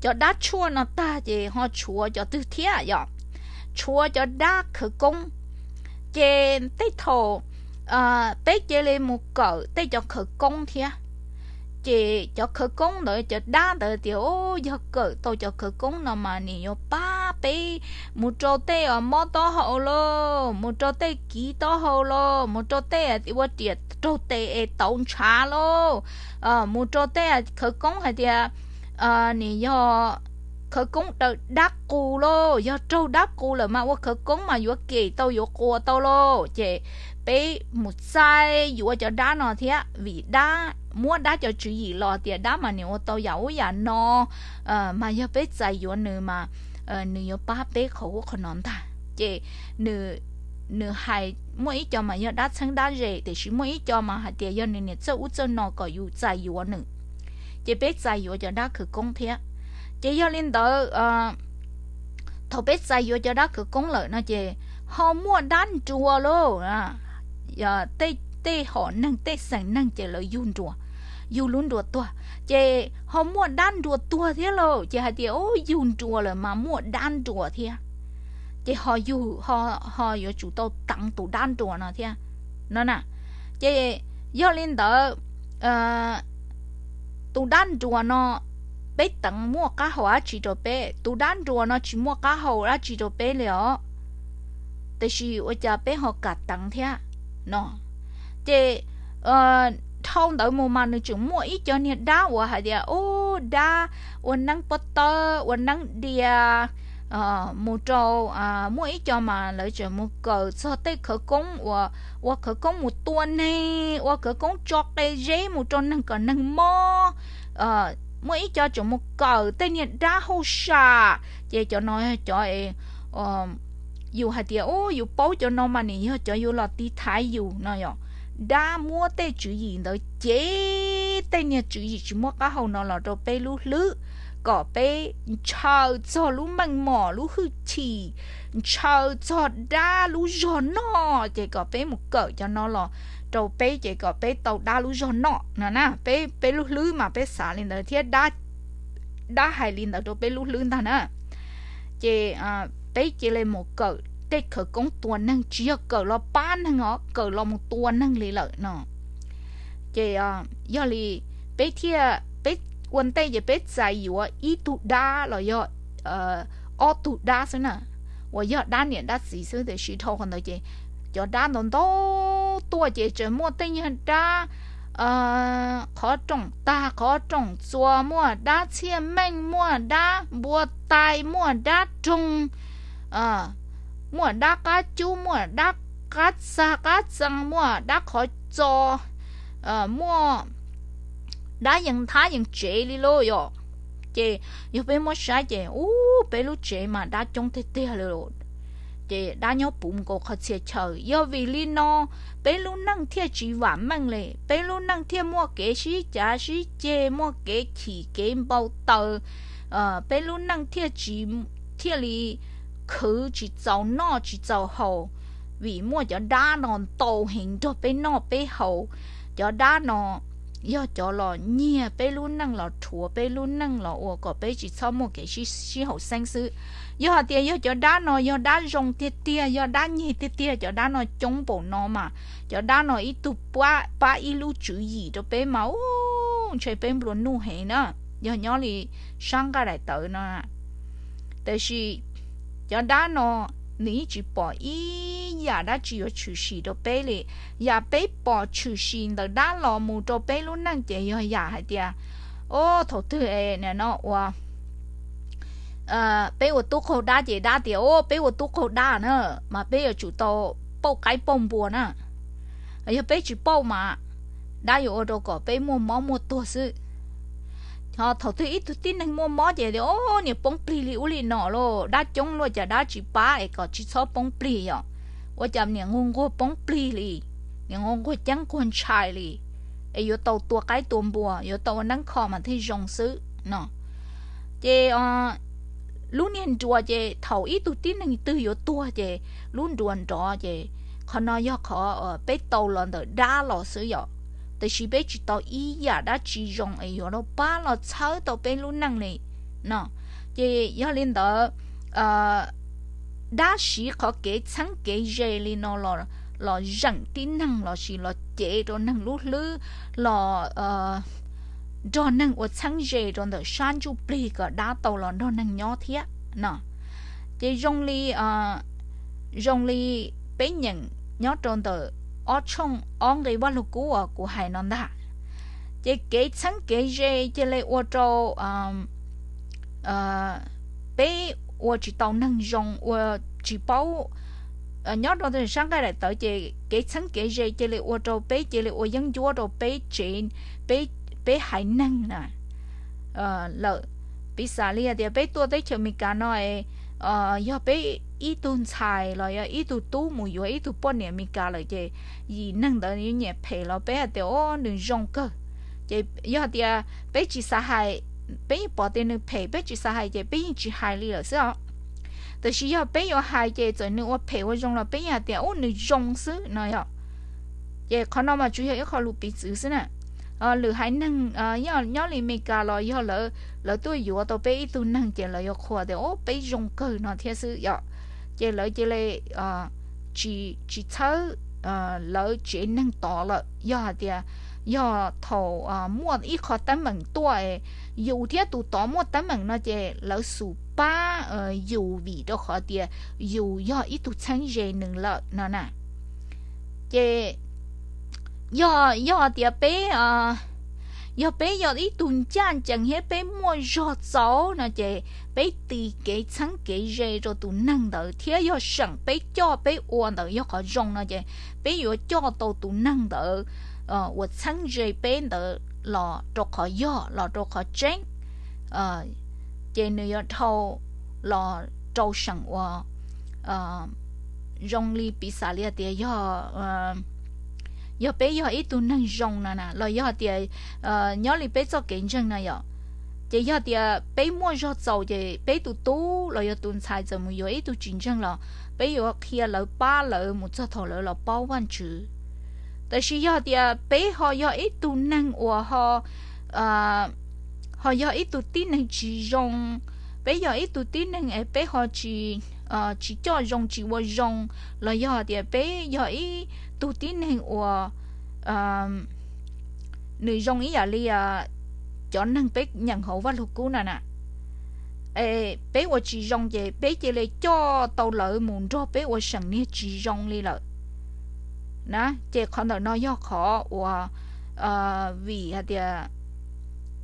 cov dab tshuaj no tag ces ho tshuav cov twg thiab yom? Tshuav cov dab khawv koob. Ces tej thaum peb cia li mus kawm tej cov khawv koob thiab. Ces cov khawv koob ntawd cov dab ntawd tias o, yog kawm tau cov khawv koob no mas nim yuav pab peb mus rau tej mob taub hau lauj, mus rau tej kiv taub hau lauj, mus rau tej ua riam raug tes es tauv ntshav lauj, mus rau tej khawv koob hais tias nim yog khawv koob daws dab qus lauj, yog raug dab qus lawm mas ua khawv koob mas yuav kem tau yuav quas tau lauj. Ces peb mus txais yuav cov dab no thiab vim dab muab dab cov tswv yim los tias dab mas nim ua tau yam ub yam no, mas yog peb txais yuav nws mas nws yuav pab peb qhov ub qhov no ntag. Ces nws hais muaj ib co mas yog dab txheeb dab ze tiam sis muaj ib co mas hais tias yog nws niam txawj ub txawj no kom yus txais yuav nws. Ces peb txais yuav cov dab khawv koob thiab. Ces yog li ntawd thaum peb txais yuav cov dab khawv koob lawm no ces ho muaj dab nruas lauj, tej hom neeg tej xeem neeg ces lawv yug nruas, yug lub nruas tuag. Ces ho muaj dab nruas tuag thiab lauj, ces hais tias u, yug nruas lawm mas muaj dab nruas thiab. Ces ho yug, ho yuav tsum tau teev tus dab nruas no thiab no na. Ces yog li ntawd tus dab nruas no peb teev muaj qab hau dab tsi rau peb? Tus dab nruas no tsis muaj qab hau dab tsi rau peb li os, tiam sis ua cas peb ho kam teev thiab no? Ces dhau ntawd mus mas nws tseem muaj ib co niag dab uas hais tias u, dab ua neeb pob tawb ua neeb dias, mus rau, muaj ib co mas lawv tseem mus kawm txog tej khawv koob uas ua khawv koob mus tua neeg, ua khawv koob tso qe zeb mus rau neeg kom neeg mob. Muaj ib co tseem mus kawm tej niag dab hauj sam, ces cov no cov yus hais tias u, yus paub cov no mas nim yog cov yuav los tiv thaiv yus no yom. Dab muab tej tswv yim ntawd cev, tej niag tswv yim tsis muaj qab hau no los rau peb lub hlwb kom peb ntshaw txog lub meej mom lub hwj chim, ntshaw txog dab lub zog noj, ces kom peb mus kawm cov no los rau peb, ces kom peb tau dab lub zog noj no na. Peb, peb lub hlwb mas peb xav li ntawd thiab, dab hais li ntawd rau peb lub hlwb ntag na. Ces peb cia li mus kawm tej khawv koob tua neeg, tsis yog kawm los pab neeg os, kawm los mus tua neeg li lawm no. Ces yog li peb thiaj, peb ua ntej ces peb txais yuav ib tug dab los yog ob tug dab xwb na, uas yog dab niam dab txiv xwb, tiam sis dhau qhov ntawd ces cov dab ntau ntau tuaj ces tseem muaj tej nyuag dab qhov rooj tag qhov rooj txuas, muaj dab txhiaj meej, muaj dab npua tais, muaj dab roog, muaj dab qab cub, muaj dab qab txag qab txee, muaj dab qhov txos, muaj dab yees thab yees tsev li lauj yom. Ces yog peb muab saib ces ub, peb lub tsev mas dab coob tiag tiag li, ces dab nyob puv nkaus qhov txhia chaw. Yog vim li no peb lub neej thiaj tsis vam meej li, peb lub neej thiaj muaj kev sib cav sib ceg, muaj kev chim kev npau taws, peb lub neej thiaj tsis, thiaj li khwv tsis txaus noj tsis txaus haus, vim muaj cov dab no ntau heev nrog peb noj peb haus. Cov dab no yog cov los nyiag peb lub neej, los rhuav peb lub neej, los ua kom peb tsis txhob muaj kev sib haum xeeb xwb. Yog hais tias yog cov dab no yog dab zoo tiag tiag, yog dab nyeg tiag tiag, cov dab no coob npaum no mas cov dab no ib tug pab ib lub tswv yim rau peb mas ub, ntshe peb nplua nuj heev na, yog nyob li sab nqaij daim tawv no. Tiam sis cov dab no nws yeej tsis pom ib yam dab tsi yuav tshwm sim rau peb li. Yam peb pom tshwm sim ntawm dab los mus rau peb lub neej ces yog yam hais tias, o, thaum twg es nim no ua peb ua tub qaug dab ces dab tias, o, peb ua tub qaug dab na, mas peb yuav tsum tau pauj qaib pauj npua na. Yog peb tsis pauj mas dab yuav ua rau kom peb muaj mob muaj tuag xwb. Ho thaum twg ib tug tib neeg muaj mob ces tias, o, niag poob plig li ub li no lauj, dab coob luaj, cas dab tsis pab es kom tsis txhob poob plig yom. Ua cas niam nquag nquag poob plig li, niam nquag nquag ceeb nquag ntshai li, es yuav tau tua qaib tua npua, yuav tau ua neeb kho mas thiaj zoo xwb no. Ces lub niag nruas ces thaum ib tug tib neeg twg yuav tuag ces lub nruas nrov ces qhov no yog qhov peb tau los ntawm dab los xwb yom. Tiam sis peb tsis tau ib yam dab tsi zoo es yuav los pab los txhawb tau peb lub neej li no. Ces yog li ntawd dab siv qhov kev txheeb kev ze li no los zeem tib neeg lossis los cev rau neeg lub hlwb, los nrog neeg ua txheeb ze rau ntawm sab ntsuj plig kom dab tau los nrog neeg nyob thiab no. Ces zoo li, zoo li peb nyeem nyob rau ntawm ob tshooj ob nqe Vaj Lug Kub uas kuv hais no ntag. Ces kev txheeb kev ze cia li ua rau peb ua tsis tau neeg zoo, ua tsis paub. Nyob rau sab nqaij daim tawv ces kev txheeb kev ze cia li ua rau peb cia li ua yeeb ncuab rau peb tsev, peb, peb haiv neeg na lawm. Piv xam li hais tias peb tuaj teb chaws Amelikas no, yog peb ib tug ntxhais los yog ib tug tub mus yuav ib tug poj niam Amelikas lawm ces yim neeg ntawd yuav nyiam phem los peb hais tias, o, nws zoo kawg. Ces yog tias peb tsis xav hais, peb yeej pom tias nws phem, peb tsis xav hais ces peb yeej tsis hais li lawm xwb os. Tiam sis yog peb yuav hais ces txawm nws ua phem ua zoo los peb yeej hais tias, u, nws zoo xwb no yom. Ces qhov no mas tsuas yog ib qho lus piv txwv xwb na. Lwm haiv neeg nyob li Amelikas los yog lawv tuaj yuav tau peb ib tug neeg ces lawv yuav qhuas tias, o, peb zoo kawg no thiab xwb yom. Ces lawv cia li tsis, tsis txhawb lawv tsev neeg tod lawm. Yog hais tias yog thaum muaj ib qho teeb meem tuaj, yus thiab tus tod muaj teeb meem no ces lawv xub pab yus vim rau qhov tias yus yog ib tug txheeb ze nws lawm no na. Ces yog, yog tias peb, yog peb yog ib tug ncaj ncees thiab peb muaj zog txaus no ces peb tis kev txheeb kev ze rau tus neeg ntawd thiab yog seem peb coj peb ua ntawd yog qhov zoo no ces peb yuav coj tau tus neeg ntawd uas txheeb ze peb ntawd los rau qhov yog, los rau qhov tseeb. Ces nws yuav dhau los rau seem ua zoo li piv xam li hais tias yog, yog peb yog ib tug neeg zoo no na, los yog tias nyob li peb txoj kev ntseeg no yom, Ces yog tias peb muaj zog txaus ces peb tus tub los yog tus ntxhais txawm mus yuav ib tug tsis ntseeg los peb yuav qhia lawv pab lawv mus txog thaum lawv los paub Vajtswv. Tab sis yog tias peb ho yog ib tug neeg uas ho ho yog ib tug tib neeg tsis zoo, peb yog ib tug tib neeg es peb ho tsis tsis coj zoo tsis ua zoo, los yog tias peb yog ib tug tib neeg uas nws zoo ib yam li cov neeg peb nyeem hauv Vaj Lug Kub na na, peb ua tsis zoo ces peb cia li coj tau lawv mus nrog peb ua seem niag tsis zoo li lawm na. Ces qhov ntawm no yog qhov uas vim hais tias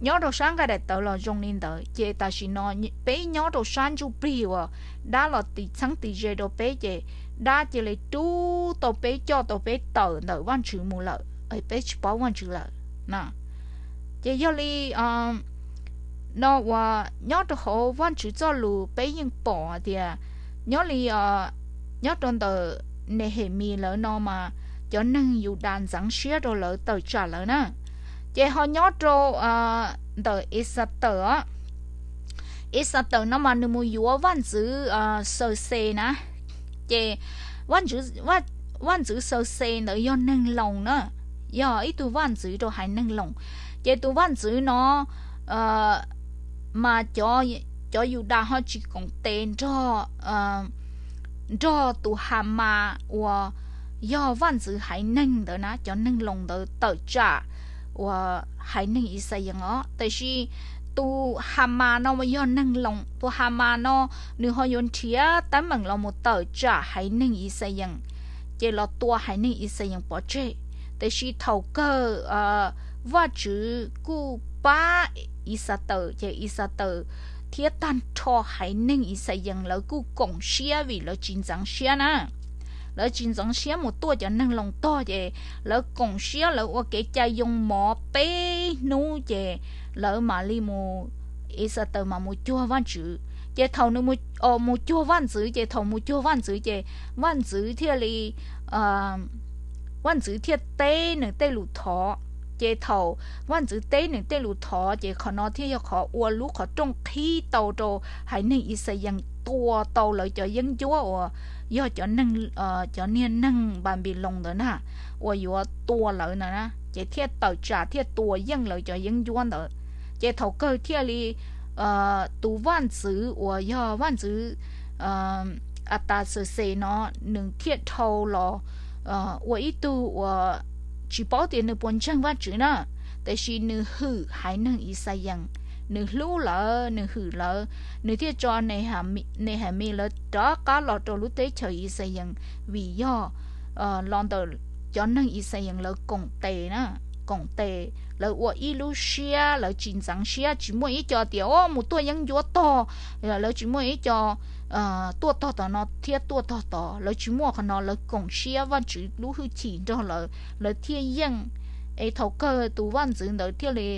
nyob rau sab nqaij daim tawv los zoo li ntawd, ces tam sim no peb nyob rau sab ntsuj plig uas dab los tis txheeb tis ze rau peb, ces dab cia li rub tau peb coj tau peb tawm ntawm Vajtswv mus lawm, peb tsis paub Vajtswv lawm. Ces yog li no uas nyob rau hauv Vajtswv txoj lus peb yeej pom hais tias nyob li nyob rau ntawm Nehemis lawv no mas cov neeg Yudas ntxeev siab rau lawv tawm tsam lawv na. Ces ho nyob rau ntawm Exatawm os, Exatawm no mas nws mus yuav vaj ntxwv Xawxes na. Ces vaj ntxwv Xawxes ntawd yog neeg Loos na, yog ib tug vaj ntxwv rau haiv neeg Loos. Ces tus vaj ntxwv no mas cov Yudas ho tsis koom tes nrog nrog tus Hamas uas yog vaj ntxwv haiv neeg ntawd na, cov neeg Loos ntawd tawm tsam uas haiv neeg Yixalayees os. Tiam sis tus Hamas no yog neeg Loos, tus Hamas no nws ho yuav nrhiav teeb meem los mus tawm tsam haiv neeg Yixalayees, ces los tua haiv neeg Yixalayees pov tseg. Tiam sis thaum kawg Vajtswv kuj pab Exatawm, ces Exatawm thiab tag nrho haiv neeg Yixalayees lawv kuj koom siab vim lawv tsis ntxeev siab na. Lawv tsis ntxeev siab mus tuaj cov neeg Loos tog, ces lawv koom siab lawv ua kev cai yoo mov peb hnub, ces lawv mam li mus, Exatawm mam mus cuag vaj ntxwv. Ces thaum nws mus cuag vaj ntxwv, ces thaum mus cuag vaj ntxwv ces vaj ntxwv thiaj li vaj ntxwv thiaj teb nws tej lus thov. Ces thaum vaj ntxwv teb nws tej lus thov ces qhov no thiaj yog qhov ua lub qhov rooj qhib tau rau haiv neeg Yixalayees tua tau lawv cov yeeb ncuab uas yog cov neeg, cov niag neeg Npanpiloos ntawd na, uas yuav tua lawv ntawd na, ces thiaj tawm tsam thiaj tua yeej lawv cov yeeb ncuab ntawd. Ces thaum kawg thiaj li tus vaj ntxwv uas yog vaj ntxwv Ataxawxes no, nws thiaj dhau los ua ib tug uas tsis paub tias nws puas ntseeg Vajtswv na, tiam sis nws hwm haiv neeg Yixalayees, nws hlub lawv, nws hwm lawv, nws thiaj tso Nehemis lawv rov qab los rau lub teb chaws Yixalayees, vim yog los ntawm cov neeg Yixalayees lawv koom tes na, koom tes, lawv ua ib lub siab, lawv tsis ntxeev siab, tsis muaj ib co tias o mus tuaj yeeb ncuab tog, lawv tsis muaj ib co tuaj tog tom no thiab tuaj tog tod, lawv tsis muaj qhov no, lawv koom siab Vajtswv lub hwj chim nrog lawv, lawv thiaj yeej. Es thaum kawg tus vaj ntxwv ntawd thiaj li,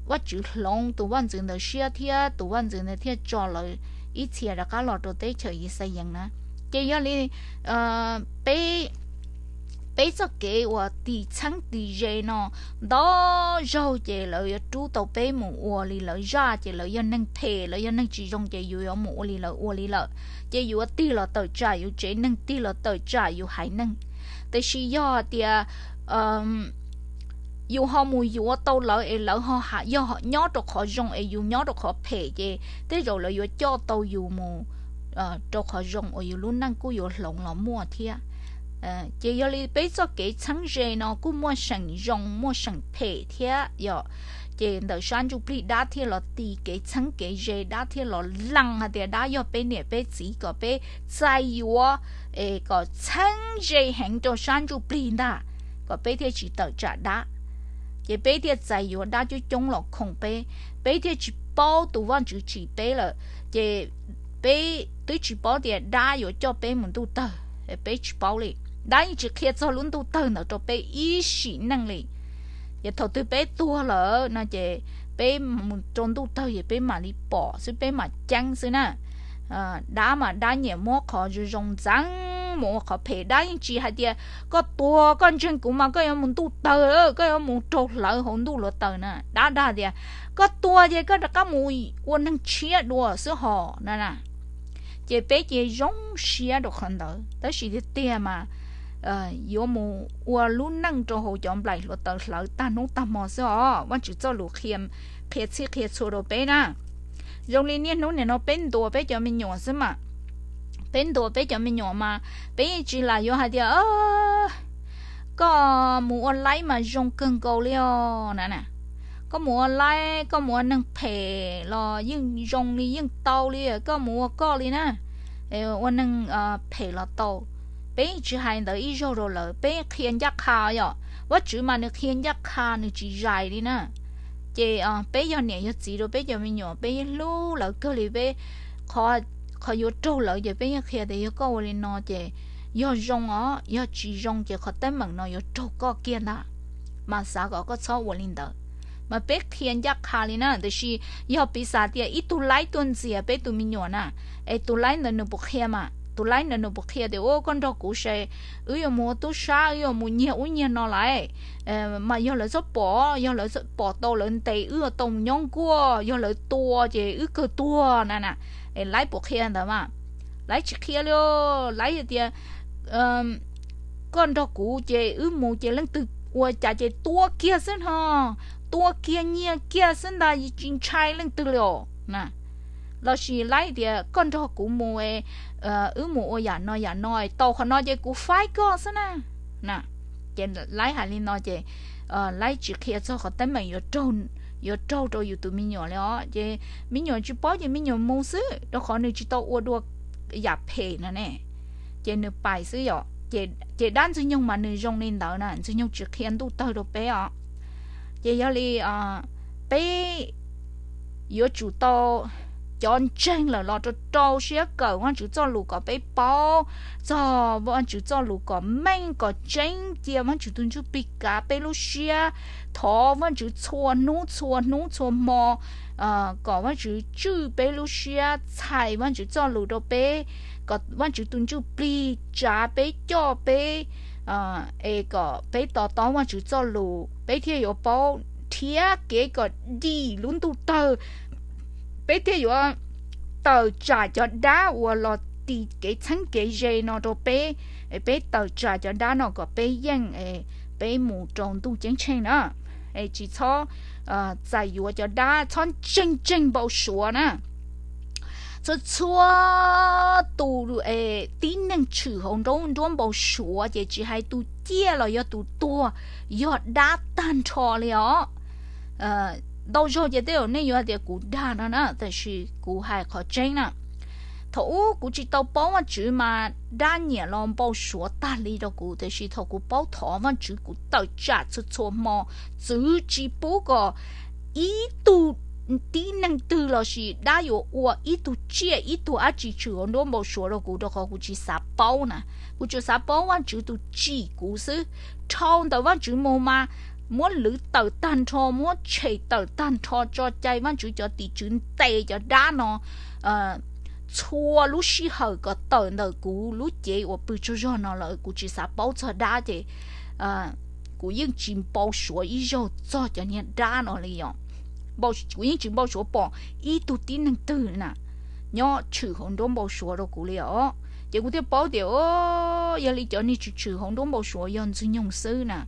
Vajtswv hloov tus vaj ntxwv ntawd siab thiab tus vaj ntxwv ntawd thiaj tso lawv ib txhia rov qab los rau teb chaws Yixalayees na. Ces yog li peb peb txoj kev uas tis txheeb tis ze no ntau zaug ces lawv yuav rub tau peb mus ua li lawv zaj, ces lawv yog neeg phem, lawv yog neeg tsis zoo, ces yus yuav mus ua li lawv ua li lawm, ces yus yuav tig los tawm tsam yus tsev neeg, tig los tawm tsam yus haiv neeg. Tiam sis yog tias yus ho mus yuav tau lawv es lawv ho yog nyob rau qhov zoo es yus nyob rau qhov phem, ces tej zaum lawv yuav coj tau yus mus rau qhov zoo uas yus lub neej kuj yuav hloov los muaj thiab. Ces yog li peb txoj kev txheeb ze no kuj muaj seem zoo muaj seem phem thiab yom. Ces ntawm sab ntsuj plig dab thiaj los tis kev txheeb kev ze, dab thiaj los lees hais tias dab yog peb niam peb txiv kom peb txais yuav, es kom txheeb ze heev rau sab ntsuj plig ntag, kom peb thiaj tsis tawm tsam dab. Ces peb thiaj txais yuav dab coob coob los khoom peb, peb thiaj tsis paub tus Vajtswv tsim peb lawm. Ces peb twb tsis paub tias dab yuav coj peb mus ntuj tawg, peb tsis paub li. Dab yeej tsis qhia txog lub ntuj tawg ntawd rau peb ib sim neej li. Ces thaum twg peb tuag lawm no ces peb mus rau ntuj tawg ces peb mam li pom xwb, peb mam ceeb xwb na. Dab mas dab nyiam muab qhov zoo zoo ntxeev mus ua qhov phem. Dab yeej tsis hais tias koj tuag koj ntseeg kuv mas koj yuav mus ntuj tawg, koj yuav mus raug hlawv hauv ntuj hluav taws na. Dab dag tias koj tuag ces koj rov qab mus ua neeg tshiab dua xwb hos na. Ces peb ces zoo siab rau qhov ntawd, tab sis tiag tiag mas yuav mus ua lub neej rau hauv cov nplaim hluav taws hlawv tag hnub tag hmo xwb os. Vajtswv txoj lus qhia txhij qhia txhua rau peb na. Zoo li niaj hnub nim no peb ntuas peb cov me nyuam xwb mas, peb ntuas peb cov me nyuam mas peb yeej tsis lam yuav hais tias koj mus ua laib mas zoo kawg nkaus li os na. Koj mus ua laib, koj mus ua neeg phem los yeej zoo li yeej tau li, koj mus ua koj li na, ua neeg phem los tau. Peb yeej tsis hais ntawd ib zaug rau lawv, peb qhia ncaj qha yom. Vajtswv mas nws qhia ncaj qha, nws tsis zais li na. Ces peb yog niam yog txiv rau peb cov me nyuam, peb yeej hlub lawv kawg li. Peb qhov yuav raug lawv ces peb yeej qhia tias yog koj ua li no ces yog zoo os, yog tsis zoo ces qhov teeb meem no yuav raug koj kiag ntag, mas xav kom koj txhob ua li ntawd. Mas peb qhia ncaj qha li na. Tiam sis yog piv xam tias ib tug laib tuaj ntxias peb tus me nyuam na, es tus laib ntawd nws puas qhia mas, tus laib ntawd nws puas qhia tias ua koj nrog kuv se wb yuav mus ua tub sab, wb yuav mus nyiag ub nyiag no lawm, mas yog lawv txhob pom, yog lawv pom tau lawv ntes wb tau mus nyob nkuaj, yog lawv tua ces wb kawg tuag na na. Laib puas qhia ntawd mas? Laib tsis qhia li. Laib tias koj nrog kuv ces wb mus ces leej twg ua cas ces tua kiag xwb no, tua kiag nyiag kiag xwb ntag, tsis ntshai leej twg li os na. Lossis laib tias koj nrog kuv mus, wb mus ua yam no yam no, tau qhov no ces kuv faib koj xwb na. Ces laib hais li no ces laib tsis qhia txog qhov teeb meem yuav raug rau yus tus me nyuam li os. Ces me nyuam tsis paub ces me nyuam mus xwb, rau qhov nws tsis tau ua dua yam phem no ne. Ces nws pais xwb yom. Ces dab ntxwg nyoog mas nws zoo li ntawd na, ntxwg nyoog tsis qhia ntuj tawg rau peb os. Ces yog li peb yuav tsum tau cov ntseeg lawm los rau rau siab kawm Vajtswv txoj lus kom peb paub txog Vajtswv txoj lus kom meej kom tseeb, cia Vajtswv tus Ntsuj Plig kav peb lub siab, thov Vajtswv txhua hnub txhua hnub txhua hmo kom Vajtswv tswj peb lub siab, txhais Vajtswv txoj lus rau peb, kom Vajtswv tus Ntsuj Plig tsav peb coj peb, es kom peb to taub Vajtswv txoj lus peb thiaj yuav paub nrhiav kev kom dim lub ntuj tawg, peb thiaj yuav tawm tsam cov dab uas los tis kev txheeb kev ze no rau peb, peb tawm tsam cov dab no kom peb yeej, peb mus rau ntuj ceeb tsheej na. Tsis txhob txais yuav cov dab, txhob ntseeg ntseeg npau suav na. Txhua txhua tus tib neeg tshwm hauv nruab npau suav ces tsis hais tus ciaj los yog tus tuag, yog dab tag nrho li os. Ntau zaug ces tej zaum nej yuav hais tias kuv dag no na, tab sis kuv hais qhov tseeb na. Thaum ub kuv tsis tau paub Vajtswv mas dab nyiam los npau suav tag li rau kuv, tiam sis thaum kuv paub thov Vajtswv kuv tawm tsam txhua txhua hmo, txwv tsis pub kom ib tug tib neeg twg lossis dab yuav ua ib tug tsiaj ib tug dab tsi tshwm hauv nruab npau suav rau kuv, rau qhov kuv tsis xav paub na. Kuv tsuas xav paub Vajtswv tus tsim kuv xwb. Dhau ntawm Vajtswv mus mas muab lwv tawm tag nrho, muab tshem tawm tag nrho, tso cai Vajtswv cov tim tswv ntes cov dab no txhua lub sij hawm kom tawm ntawm kuv lub cev uas pw tsaug zog no lawm. Kuv tsis xav paub txog dab ces kuv yeej tsis npau suav ib zaug txog cov niag dab no li os. Kuv yeej tsis npau suav pom ib tug tib neeg twg na nyob tshwm hauv nruab npau suav rau kuv li os. Ces kuv thiaj paub tias yog li cov niag tshwm tshwm hauv nruab npau suav yog ntxwg nyoog xwb na.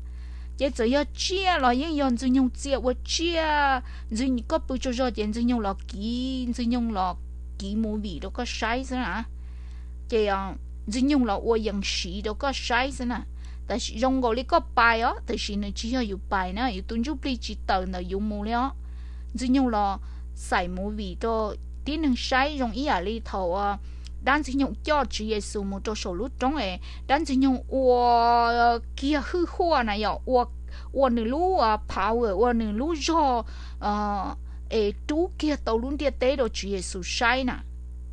Ces txawm yog tsiaj los yeej yog ntxwg nyoog txia ua tsiaj, koj pw tsaug zog ces ntxwg nyoog los kiv, ntxwg nyoog los kiv movie rau koj saib xwb na. Ces ntxwg nyoog los ua yees siv rau koj saib xwb na. Tab sis zoo nkaus li koj pais os, tab sis nws tsis yog yus pais na, yus tus ntsuj plig tsis tawm ntawm yus mus li os. Ntxwg nyoog los xaim movie rau tib neeg saib zoo ib yam li thaum dab ntxwg nyoog coj Tswv Yexus mus rau saum lub roob es dab ntxwg nyoog ua kiag hwj huaj na yom, ua nws lub power, ua nws lub zog es rub kiag tau lub ntiaj teb rau Tswv Yexus saib na.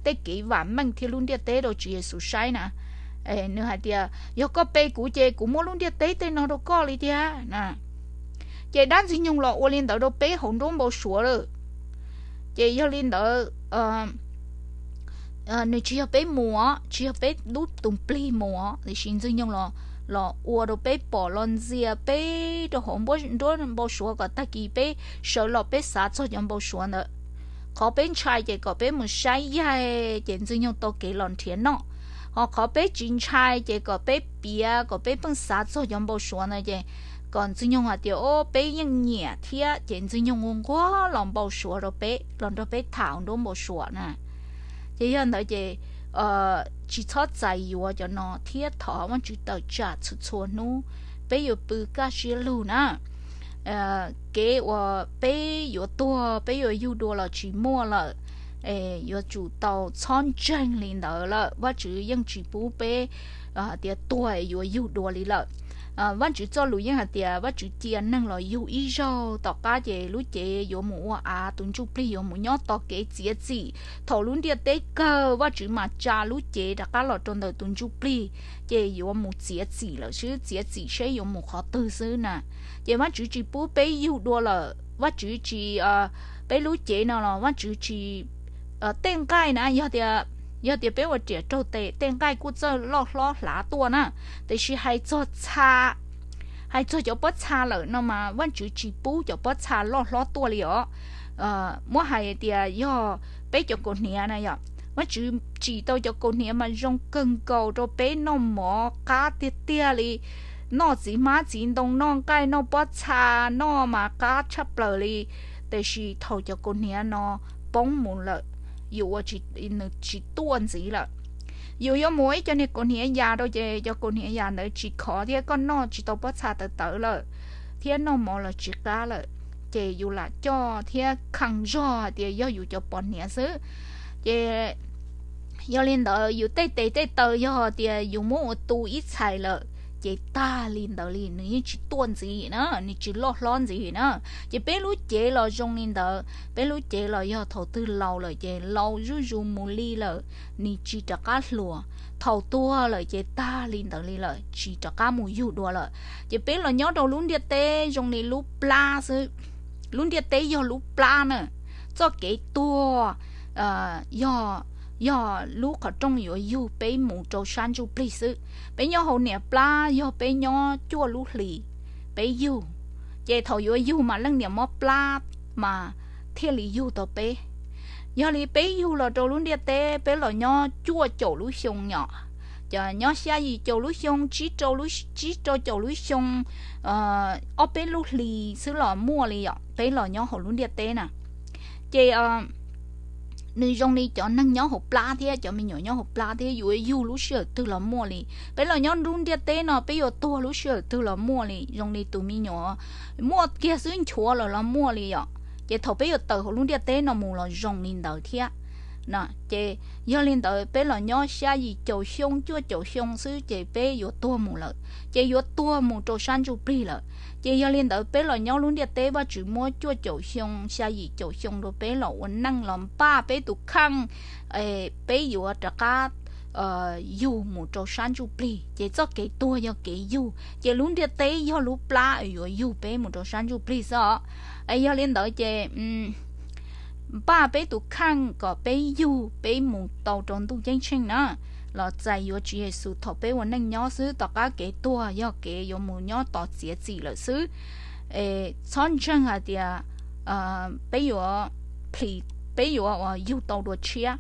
Tej kev vam meej thiab lub ntiaj teb rau Tswv Yexus saib na. Nws hais tias yog koj pe kuv ces kuv muab lub ntiaj teb tej no rau koj li tiag na. Ces dab ntxwg nyoog los ua li ntawd rau peb hauv nruab npau suav lawm. Ces yog li ntawd nws tsis yog peb mus os, tsis yog peb lub tus plig mus os, tiam sis Ntxwg Nyoog los ua rau peb pom, los ntxias peb rau hauv nruab npau suav kom tag kis peb sawv los peb xav txog cov npau suav ntawd. Qhov peb ntshai ces kom peb mus saib yaig ces Ntxwg Nyoog tau kev los nrhiav noj, ho qhov peb tsis ntshai ces kom peb piav kom peb pheej xav txog cov npau suav ntawd ces kom Ntxwg Nyoog hais tias o peb yeej nyiam thiab ces Ntxwg Nyoog ua nquag los npau suav rau peb, los nrog peb tham nruab npau suav na. Ces yog ntawd ces tsis txhob txais yuav cov no thiab thov Vajtswv tawm tsam txhua txhua hnub peb yuav pw kaj siab lug na. Kev uas peb yuav tuag peb yuav yug dua los tsis muaj lawm, yuav tsum tau txhob ntseeg li ntawd lawm. Vajtswv yeej tsis pub peb tias tuag yuav yug dua li lawm. Vajtswv txoj lus yeej hais tias Vajtswv cia neeg los yug ib zaug, tom qab ces lub cev yuav mus ua av, tus ntsuj plig yuav mus nyob tos kev txiav txim. Thaum lub ntiaj teb kawg Vajtswv mas tsa lub cev rov qab los rau ntawm tus ntsuj plig, ces yuav mus txiav txim lawm xwb, txiav txim seb yuav mus qhov twg xwb na. Ces Vajtswv tsis pub peb yug dua lawm, Vajtswv tsis, peb lub cev no los Vajtswv tsis, tej nqaij na, yog tias peb ua riam raug tes tej nqaij kuj txawj loj hlob hlav tuaj na, tiam sis hais txog txha, hais txog cov pob txha lawm no mas Vajtswv tsis pub cov pob txha loj hlob tuaj li os. Muab hais tias yog peb cov kaus hniav na yom, Vajtswv tsim tau cov kaus hniav mas zoo kawg nkaus rau peb noj mov qab tiag tiag li, noj txiv hmab txiv ntoo, noj nqaij noj pob txha, noj mas qab tshaj plaws li. Tiam sis thaum cov kaus hniav no poob mus lawm, yus ua, nws tsis tuaj ntxiv lawm. Yus yuav mus ua ib co niag kaus hniav yas rau ces cov kaus hniav yas ntawd tsis khov thiab koj noj tsis tau pob txha tawv tawv lawm, thiab noj mov los tsis qab lawm, ces yus lam coj thiab khees zog hais tias yog yus cov pos hniav xwb. Ces yog li ntawd yus tej tes tej taw yog tias yus muab ua tu ib txhais lawm, ces tag li ntawd li, nws yeej tsis tuaj ntxiv na, nws tsis loj hlob ntxiv na. Ces peb lub cev los zoo li ntawd, peb lub cev los yog thaum twg laus lawm ces laus zuj zus mus li lawm, nws tsis rov qab hluas. Thaum tuag lawm ces tag li ntawd li lawm, tsis rov qab mus yug dua lawm. Ces peb los nyob rau lub ntiaj teb zoo li lub plab xwb. Lub ntiaj teb yog lub plab na, txoj kev tuag yog, yog lub qhov rooj yuav yug peb mus rau sab ntsuj plig xwb. Peb nyob hauv niam plab yog peb nyob cuaj lub hlis, peb yug. Ces thaum yuav yug mas leej niam mob plab mas thiaj li yug tau peb. Yog li peb yug los rau lub ntiaj teb, peb los nyob cuaj caum lub xyoo yom, ces nyob xya yim caum lub xyoo, tsib rau lub, tsib rau caum lub xyoo, ob peb lub hlis xwb los muaj li yom, peb los nyob hauv lub ntiaj teb na. Ces nws zoo li cov neeg nyob hauv plab thiab, cov me nyuam nyob hauv plab thiab, yuav yug lub sij hawm twg los muaj li. Peb los nyob lub ntiaj teb no peb yuav tuag lub sij hawm twg los muaj li, zoo li tus me nyuam muaj kiag xwb nchuav lawm los muaj li yom. Ces thaum peb yuav tawm hauv lub ntiaj teb no mus los zoo li ntawd thiab. Ces yog li ntawd peb los nyob xya yim caum xyoo cuaj caum xyoo xwb ces peb yuav tuag mus lawm, ces yuav tuag mus rau sab ntsuj plig lawm. Ces yog li ntawd peb los nyob lub ntiaj teb Vajtswv muab cuaj caum xyoo xya yim caum xyoo rau peb los ua neej los npaj peb tus kheej, peb yuav rov qab yug mus rau sab ntsuj plig. Ces txoj kev tuag yog kev yug, ces lub ntiaj teb yog lub plab yuav yug peb mus rau sab ntsuj plig xwb os. Yog li ntawd ces npaj peb tus kheej kom peb yug peb mus tau rau ntuj ceeb tsheej na, los txais yuav Tswv Yexus thaum peb ua neej nyob xwb, tom qab kev tuag yog kev yuav mus nyob tos txiav txim lawm xwb. Txhob ntseeg hais tias peb yuav plis, peb yuav uas yug tau dua tshiab.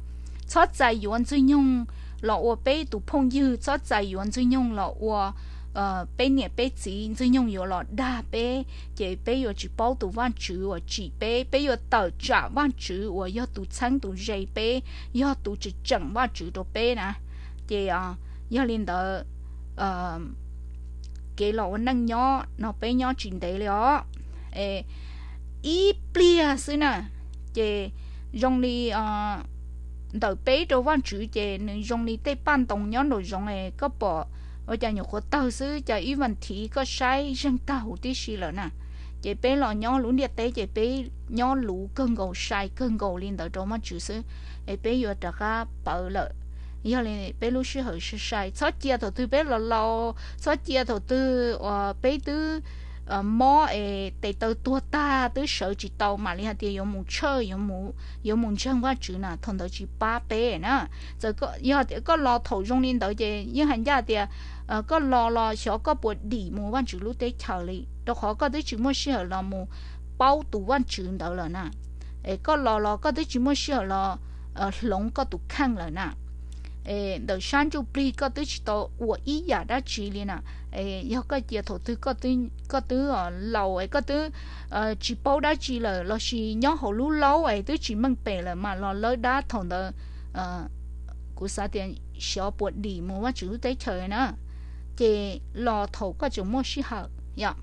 Txhob txais yuav Ntxwg Nyoog los ua peb tus phooj ywg, txhob txais yuav Ntxwg Nyoog los ua peb niam peb txiv, Ntxwg Nyoog yuav los dag peb, ces peb yuav tsis paub tus Vajtswv uas tsim peb, peb yuav tawm tsam Vajtswv uas yog tus txheeb tus ze peb, yog tus tseem tseem Vajtswv rau peb na. Ces yog li ntawd kev los ua neej nyob no peb nyob tsis ntev li os, ib pliag xwb na. Ces zoo li ntawm peb rau Vajtswv ces nws zoo li tej paj ntoo nyob nraum zoov, koj pom ua cas nyuam qhuav tawg xwb, cas ib vas thiv koj saib zeeg tag huv tib si lawm na. Ces peb los nyob lub ntiaj teb ces peb nyob luv kawg nkaus, sai kawg nkaus li ntawd rau Vajtswv xwb, es peb yuav rov qab pawv lawm. Yog li peb lub sij hawm sai sai, txhob cia thaum twg peb los laus, txhob cia thaum twg uas peb twb mob es tes taw tuag tag twb sawv tsis tau, mam li hais tias yuav mus tshawj, yuav mus ntseeg Vajtswv na, thaum ntawd tsis pab peb na. Txawm yog tias koj los thaum zoo li ntawd ces yeej hais ncaj tias koj los los xyov koj puas dim mus Vajtswv lub teb chaws li, rau qhov koj twb tsis muaj sij hawm los mus paub tus Vajtswv ntawd lawm na. Es koj los los koj twb tsis muaj sij hawm los hloov koj tus kheej lawm na. Ntawm sab ntsuj plig koj twb tsis tau ua ib yam dab tsi li na. Yog koj cia thaum twg koj twb laus es koj twb tsis paub dab tsi lawm lossis nyob hauv lub laub es twb tsis meej pem lawm mas los lawb dab thaum ntawd, kuv xav tias xyov puas dim mus Vajtswv lub teb chaws na. Ces los thaum koj tseem muaj sij hawm yom.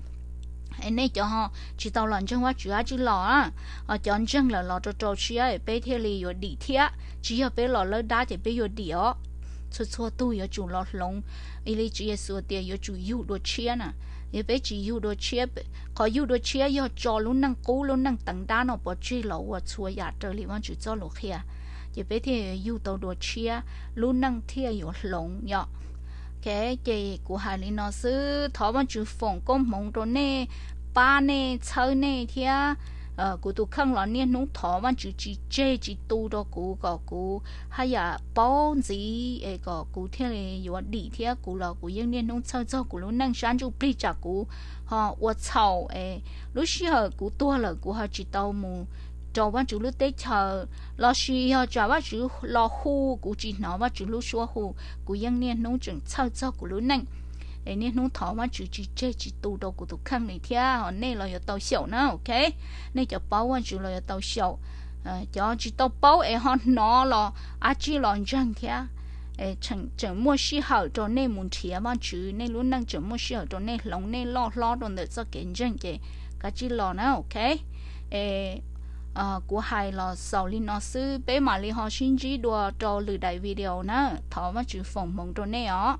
Nej cov tsis tau los ntseeg Vajtswv dab tsi los, ho cov ntseeg lawm los rau rau siab peb thiaj li yuav dim thiab, tsis yog peb los lawb dab ces peb yuav dim os. Txhua txhua tug yuav tsum los hloov, li Tswv Yexus tias yuav tsum yug dua tshiab na. Yog peb tsis yug dua tshiab, qhov yug dua tshiab yog tso lub neej qub lub neej teev dab no pov tseg los ua txhua yam raws li Vajtswv txoj lus qhia, ces peb thiaj yuav yug tau dua tshiab, lub neej thiaj yuav hloov yom. Ok, ces kuv hais li no xwb, thov Vajtswv foom koob hmoov rau nej, pab nej, txhawb nej thiab. Kuv tus kheej los niaj hnub thov Vajtswv tsis tseg tsis tu rau kuv kom kuv haj yam paub ntxiv es kom kuv thiaj li yuav dim thiab. Kuv los kuv yeej niaj hnub txhawj txog kuv lub neej sab ntsuj plig tsam kuv ho ua txhaum es lub sij hawm kuv tuag lawm kuv ho tsis tau mus rau Vajtswv lub teb chaws, lossis yog tsam Vajtswv los hu kuv tsis hnov Vajtswv lub suab hu, kuv yeej niaj hnub tseem txhawj txog kuv lub neej. Es niaj hnub thov Vajtswv tsis tseg tsis tu rau kuv tus kheej li thiab, ho nej los yuav tau xyaum na, ok. Nej cov paub Vajtswv los yuav tau xyaum. Cov tsis tau paub es ho hnov los ab tsi los ntseeg thiab. Tseem muaj sij hawm rau nej mus nrhiav Vajtswv, nej lub neej tseem muaj sij hawm rau nej hloov nej loj hlob rau ntawm txoj kev ntseeg ces kav tsij los na, ok. Kuv hais los xaus li no xwb, peb mam li ho sib ntsib dua rau lwm daim video na. Thov Vajtswv foom hmoov rau nej os.